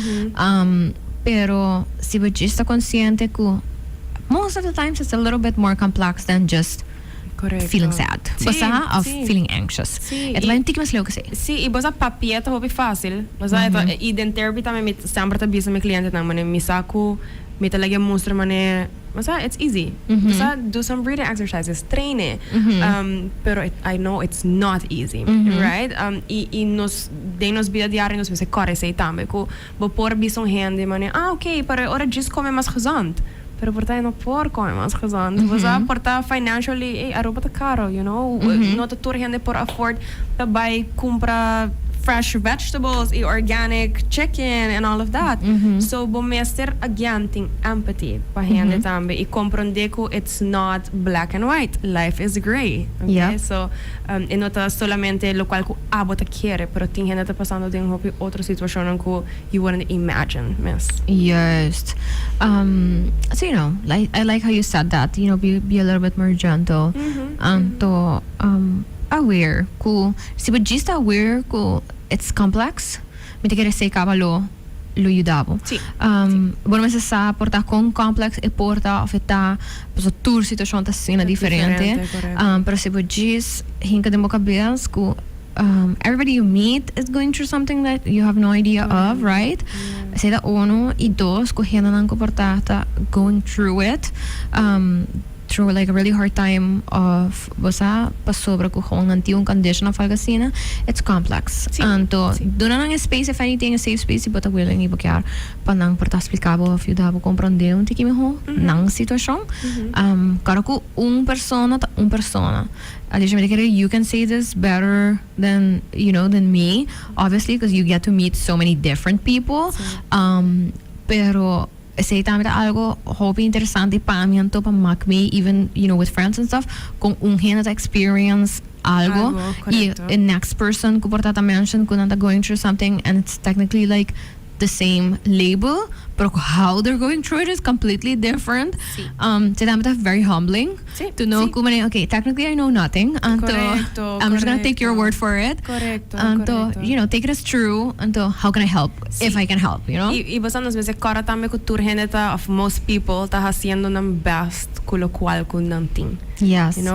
Pero si bo ta consciente cu most of the times it's a little bit more complex than just feeling sad. Bo sa, of feeling anxious. E ta un tiki mas leu cu esey. Si, y bo sa, papia ta hopi facil. Bo sa, y den therapy tambe mi semper ta bisa mi clientenan, mane, mi sa cu mi ta lag'e mustra mane, bo sa, it's easy. Bo sa, do some breathing exercises, train it. Pero I know it's not easy, right? Y nos den nos bida diario nos mester core esey tambe cu bo por bisa un hende mane, ah, ok, pero ora djis come mas gezond. Pero por ta no por come mas gezond. Bo sa, por ta financially, hey, Aruba ta caro. No ta tur hende por afford pa bay cumpra Fresh vegetables y organic chicken and all of that. So bo mester again tin empathy pa hende tambe y comprende cu it's not black and white, life is grey. Okay? So e no ta solamente locual cu abo ta kere, pero tin hende ta pasando den hopi otro situacionnan cu you wouldn't imagine mes. Juist. So, like, I like how you said that, be a little bit more gentle. Anto, aware ku, si bo just aware ku it's complex, mi ta kere esei kaba lo yuda bo. Bo no mester sa por ta kon complex e por ta of e ta, pasobra tur situacion ta asina diferente. Diferente, correcto. Pero si bo just hinka den bo cabes ku everybody you meet is going through something that you have no idea of, right? Esei ta uno, y dos, ku hendenan ku por ta ta going through it, through like a really hard time of bo sa pasobra ku gewoon nan tin un condition of algo asina, it's complex. Anto, duna nan e space, if anything, a safe space, si bo ta willing y bo kier pa nan por ta splica bo of yuda bo comprende un tiki miho nan situacion. Claro ku un persona ta un persona. Alicia, mi ta kere you can say this better than me, obviously, because you get to meet so many different people. Pero esei tambe ta algo hopi interesante pa mi anto pa mak mi even with friends and stuff, con un hende ta experience algo, Algo, y correcto. The next person ku por ta ta mention ku nan ta going through something and it's technically like the same label, pero how they're going through it is completely different. So tambe ta very humbling to know ku manera, okay, technically I know nothing. Anto, I'm just gonna take your Correcto. Word for it. Anto, take it as true. Anto, how can I help if I can help? Y bo nos mester corda tambe cu tur hende ta, of most people ta haciendo nan best cu locual cu nan tin.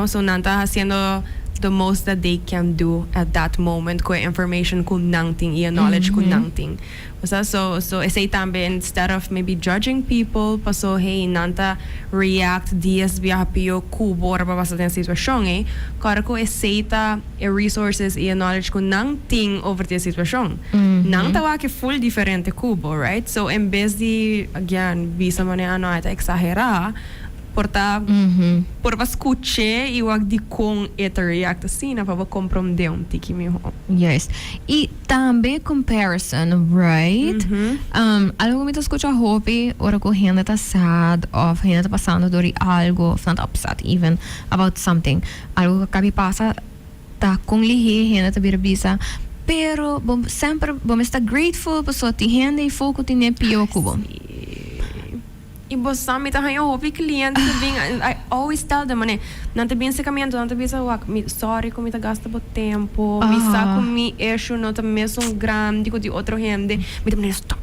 So nan ta haciendo the most that they can do at that moment cu e information cu nan tin y e knowledge cu nan tin. Osea, so esey tambe, instead of maybe judging people, paso hey, nan ta react 10 biaha pio cu bo ora pa pasa den situacion, eh. Corda cu esey ta e resources y e knowledge cu nan tin over di situacion. Nan ta wak full diferente cu bo, right? So en bes di, again, bisa mane ano ta exagera, por ta por pa scucha y wak di con e ta react asina pa bo comprende un tiki miho. Yes. Y tambe comparison, right? Algo cu mi ta scucha hopi ora cu hende ta sad of hende ta pasando door di algo of not upset even about something. Algo cu a caba di pasa ta con lihe hende ta bira bisa, pero bo semper bo mester ta grateful paso tin hende eyfo cu tin pio cu bo. Y bo sa, mi ta haña hopi cliente ta bin, I always tell them, mane, nan ta bin secamento, nan ta bisa wak, mi sorry cu mi ta gasta bo tempo, mi sa cu mi issue no ta mesun grandi cu di otro hende, mi ta mane, stop.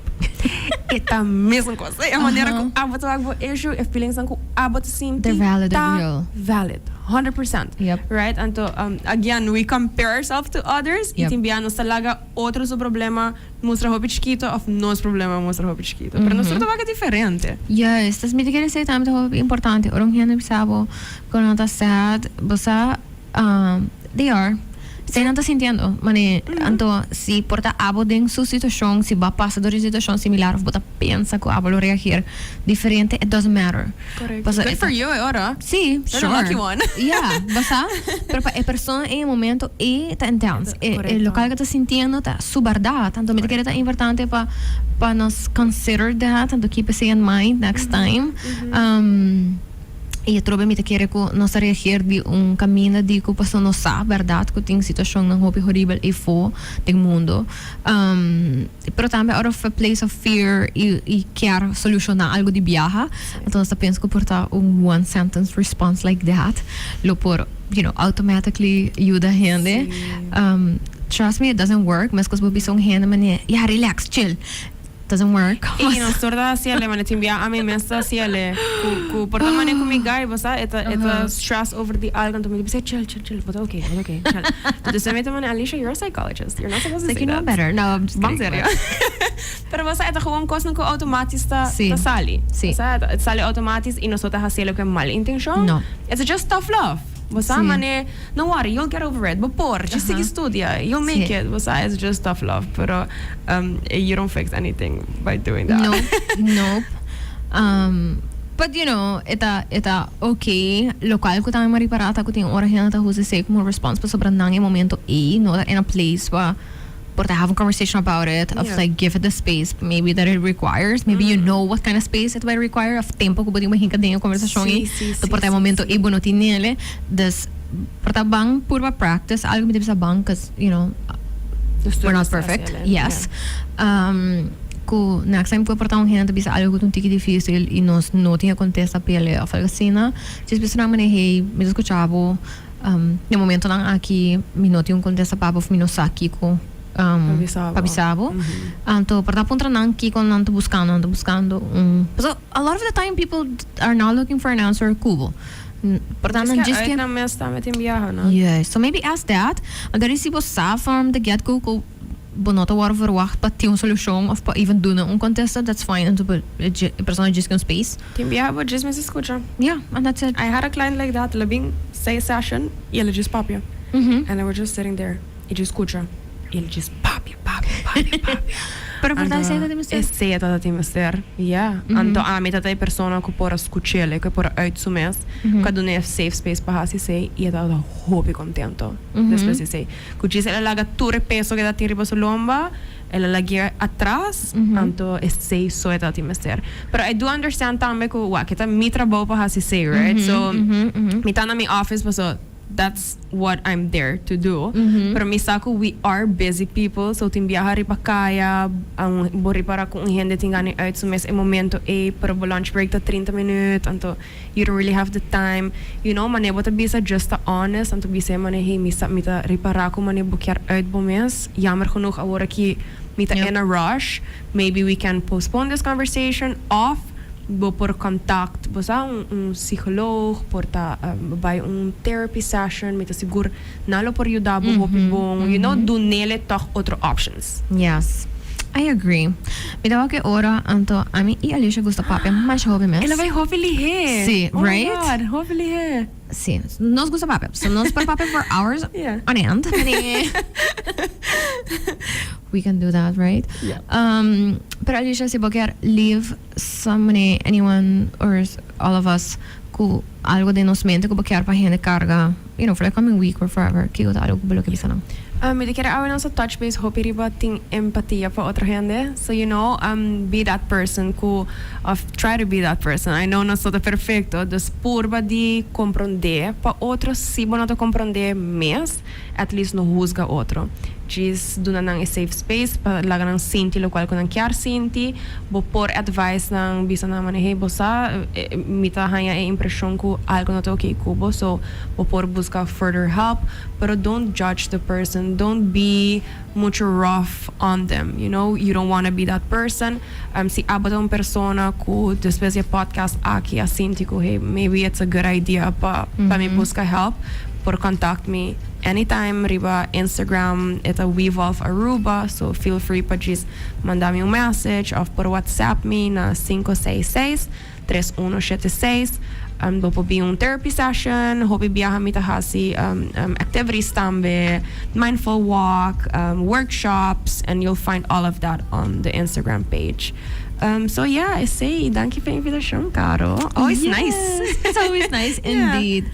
E ta mesun cos. E manera cu abo ta wak bo issue, e feelings nan cu abo ta sinti, They're valid ta and real. Valid. 100%. Right? Anto, again, we compare ourselves to others, y tin bia nos ta laga otro su problema mustra hopi chikito of nos problema mustra hopi chikito. Pero nos ta wak diferente. Juist, dus mi ta kere say tambe ta hopi importante. Ora un hende bisa bo cu nan ta sad, bo sa, they are. Esey nan ta sintiendo. Mane, anto, si por ta abo den su situacion, si bo a pasa door di situacion similar of bo ta pensa cu abo lo reageer diferente, it doesn't matter. Paso Good for you, ora. Si, You're the sure. lucky one. Yeah, bo sa? Pero pa e persona e momento e ta intense. E locual cu ta sintiendo ta su berdad. Anto mi ta kere ta importante pa nos consider that, anto keep esey in mind next time. Y atrobe mi ta kere cu nos ta reageer di un caminda di cu paso nos sa berdad cu tin situacionnan hopi horibel eyfo den mundo. Pero tambe out of a place of fear y kier soluciona algo di biaha. Anto nos ta pensa cu por ta un one sentence response like that lo por automatically yuda hende. Trust me, it doesn't work. Mescos bo bisa un hende mane, "Yeah, relax, chill." Doesn't work. Y nos tur ta haciele, mane tin bia ami mes ta haciele. Cu por ta mane cu mi guy, bo sa, e ta stress over di algo, anto mi ta bisa, "Chill, chill, chill, bo ta okay, bo ta okay, chill." Entonces mi ta mane, "Alicia, you're a psychologist. You're not supposed to Like say you know that." Better. No, I'm just Ban kidding. serio. Pero bo sa, e ta gewoon cosnan cu automatisch ta, ta sali. Bo sa, e sali automatisch y nos no ta haciele cu mal intencion. No. It's just tough love. Bo sa, mane, "No worry, you'll get over it. Bo por, just sigui studia. You'll make it." Bo sa, it's just tough love. Pero you don't fix anything by doing that. Nope, nope. But e ta okay. Locual cu tambe mi a ripara ta cu tin ora hende ta usa esey como response pasobra nan e momento ey no ta in a place pa Por ta have a conversation about it, of like give it the space maybe that it requires. Maybe you know what kind of space it will require, of tempo ku bo tin hinka den e conversacion ei. To por ta e momento ei bo no tin nele. Dus por ta ban purba practice algo mi ta bisa ban cause we're not perfect. Yes. Ku next time ku por ta un hende ta bisa algo ku ta un tiki dificil y nos no tin e contesta p'e of algo asina, djis bisa nan manera, "Hey, mi ta scucha bo. Den momentonan aki mi no tin un kontesta pa bo of mi no sa kiko pa bisa bo. Anto por ta puntra nan kiko nan ta buskando, nan ta buskando un. Pasobra a lot of the time people are not looking for an answer ku bo. Por ta nan djis ke. Nan mes tambe tin biaha, no? Juist. So maybe ask that. Anto si bo sa from the get go ku bo no ta wòrdu verwagt pa tin un solushon of pa even duna un kontesta, that's fine. Anto e persona djis ke un space. Tin biaha bo djis mester skucha. Yeah, and that's it. I had a client like that, el a bin seis session y el a djis papia. And I was just sitting there y djis skucha y el a djis papia, papia, papia, papia. Pero por ta esei ta tin mester? Esei ta tin mester, yeah. Anto ami ta ta e persona ku por a skuch'el, ku por a uit su mes, ku a dun'e safe space pa hasi esei y e tabata hopi kontento despues di esei. Ku djis el a laga tur e peso ku e ta tin riba su lomba, el a lag'é atras, anto esei so e tabatin mester. Pero I do understand tambe ku wak e ta mi trabou pa hasi esei, right? So, mi ta na mi office paso that's what I'm there to do. Pero mi sa ku we are busy people, so tin biaha riba kaya, bo ripara ku un hende tin gana uit su mes e momento ei, pero bo lunch break ta 30 minuut, anto you don't really have the time, manera bo ta bisa just ta honest, anto bisa e manera, hey, mi sa, mi ta ripara cu manera bo kier uit bo mes, jammer genoeg awor aki mi ta in a rush, maybe we can postpone this conversation, of bo por contact, bo sa, un psicoloog, por ta bay un therapy session, mi ta sigur nan lo por yuda bo hopi bon, dunele toch otro options. Yes. I agree. Mi ta wak e ora, anto ami i Alicia gusta papia masha hopi mes. El a bai hopi lihé. Sí, Oh my right? God, hopi lihé. Sí, nos gusta papia. So nos por papia for hours on end. We can do that, right? Yeah. Pero Alicia, si bo kier leave somebody, anyone or all of us ku algo den nos mente ku bo kier pa hende karga, for the coming week or forever, kiko ta algo ku bo lo ke bisa nan? Mi ta kere awe nos a touch base hopi riba tin empatia pa otro hende. So be that person ku, of try to be that person. I know nos no ta perfecto, dus purba di comprende pa otro. Si bo no ta comprende mes, at least no huzga otro. Djis duna nan e safe space pa laga nan sinti locual cu nan kier sinti. Bo por advise nan, bisa nan manera, "Hey, bo sa, mi ta haña e impresion cu algo no ta okay cu bo, so bo por busca further help." Pero don't judge the person, don't be mucho rough on them, you don't wanna be that person. Si abo ta un persona cu despues di e podcast aki a sinti cu, hey, maybe it's a good idea pa mi busca help, por contact mi anytime riba Instagram, e ta Wevolve Aruba, so feel free pa djis manda mi un message of por WhatsApp mi na 566 3176. Bo por bin un therapy session, hopi biaha mi ta hasi activities tambe, mindful walk, workshops, and you'll find all of that on the Instagram page. So yeah, esey, danki pa e invitacion, Caro. Always nice. It's always nice indeed.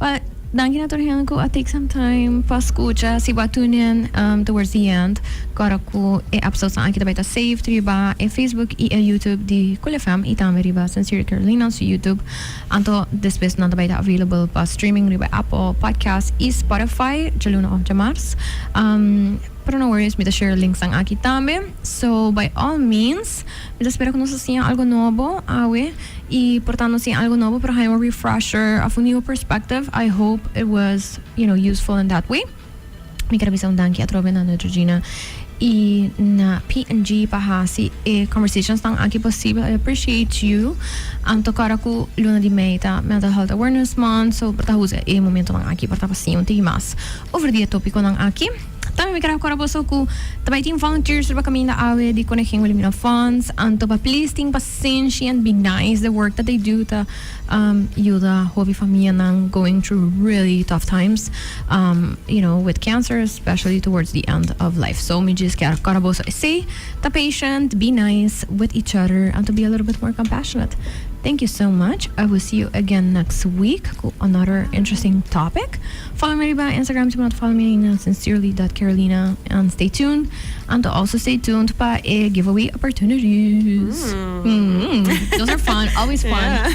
Well, danki na tur hende ku a take some time pa skucha. Si bo a tune in towards the end, kòrda ku e episodes nan aki ta bai ta saved riba e Facebook i e YouTube di Cool FM i tambe riba Sincerely Carolina su YouTube. Anto despues nan ta bai ta available pa streaming riba Apple Podcast i Spotify djaluna òf djamars. Pero no worries, mi ta share links nan aki tambe. So by all means, mi ta spera ku nos a siña algo nobo awe. Y por ta no siña algo nobo pero haña un refresher of un new perspective, I hope it was useful in that way. Mi ker a bisa un danki atrobe na Neutrogena y na P&G pa haci e conversations nan aki posibel. I appreciate you. Anto kora cu luna di mei ta Mental Health Awareness Month, so por ta usa e momentonan aki por ta pa siña un tiki mas over di e topiconan aki. Tambe mi kere kora boso ku ta bai tin volunteers riba kaminda awe di Konegin Wilhelmina Fonds. Anto pa please tin pasenshi and be nice. The work that they do ta yuda hopi famianan going through really tough times with cancer, especially towards the end of life. So mi djis kier kora boso esei. Ta patient, be nice with each other anto be a little bit more compassionate. Thank you so much. I will see you again next week with another interesting topic. Follow me on Instagram if you want to follow me na sincerely.carolina and stay tuned. And also stay tuned pa e giveaway opportunities. Those are fun, always fun.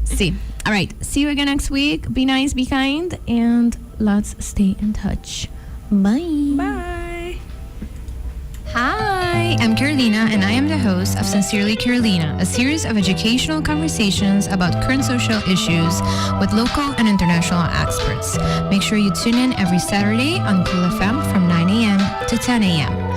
See. All right. See you again next week. Be nice, be kind, and let's stay in touch. Bye. Bye. Hi, I'm Carolina, and I am the host of Sincerely Carolina, a series of educational conversations about current social issues with local and international experts. Make sure you tune in every Saturday on Cool FM from 9 a.m. to 10 a.m.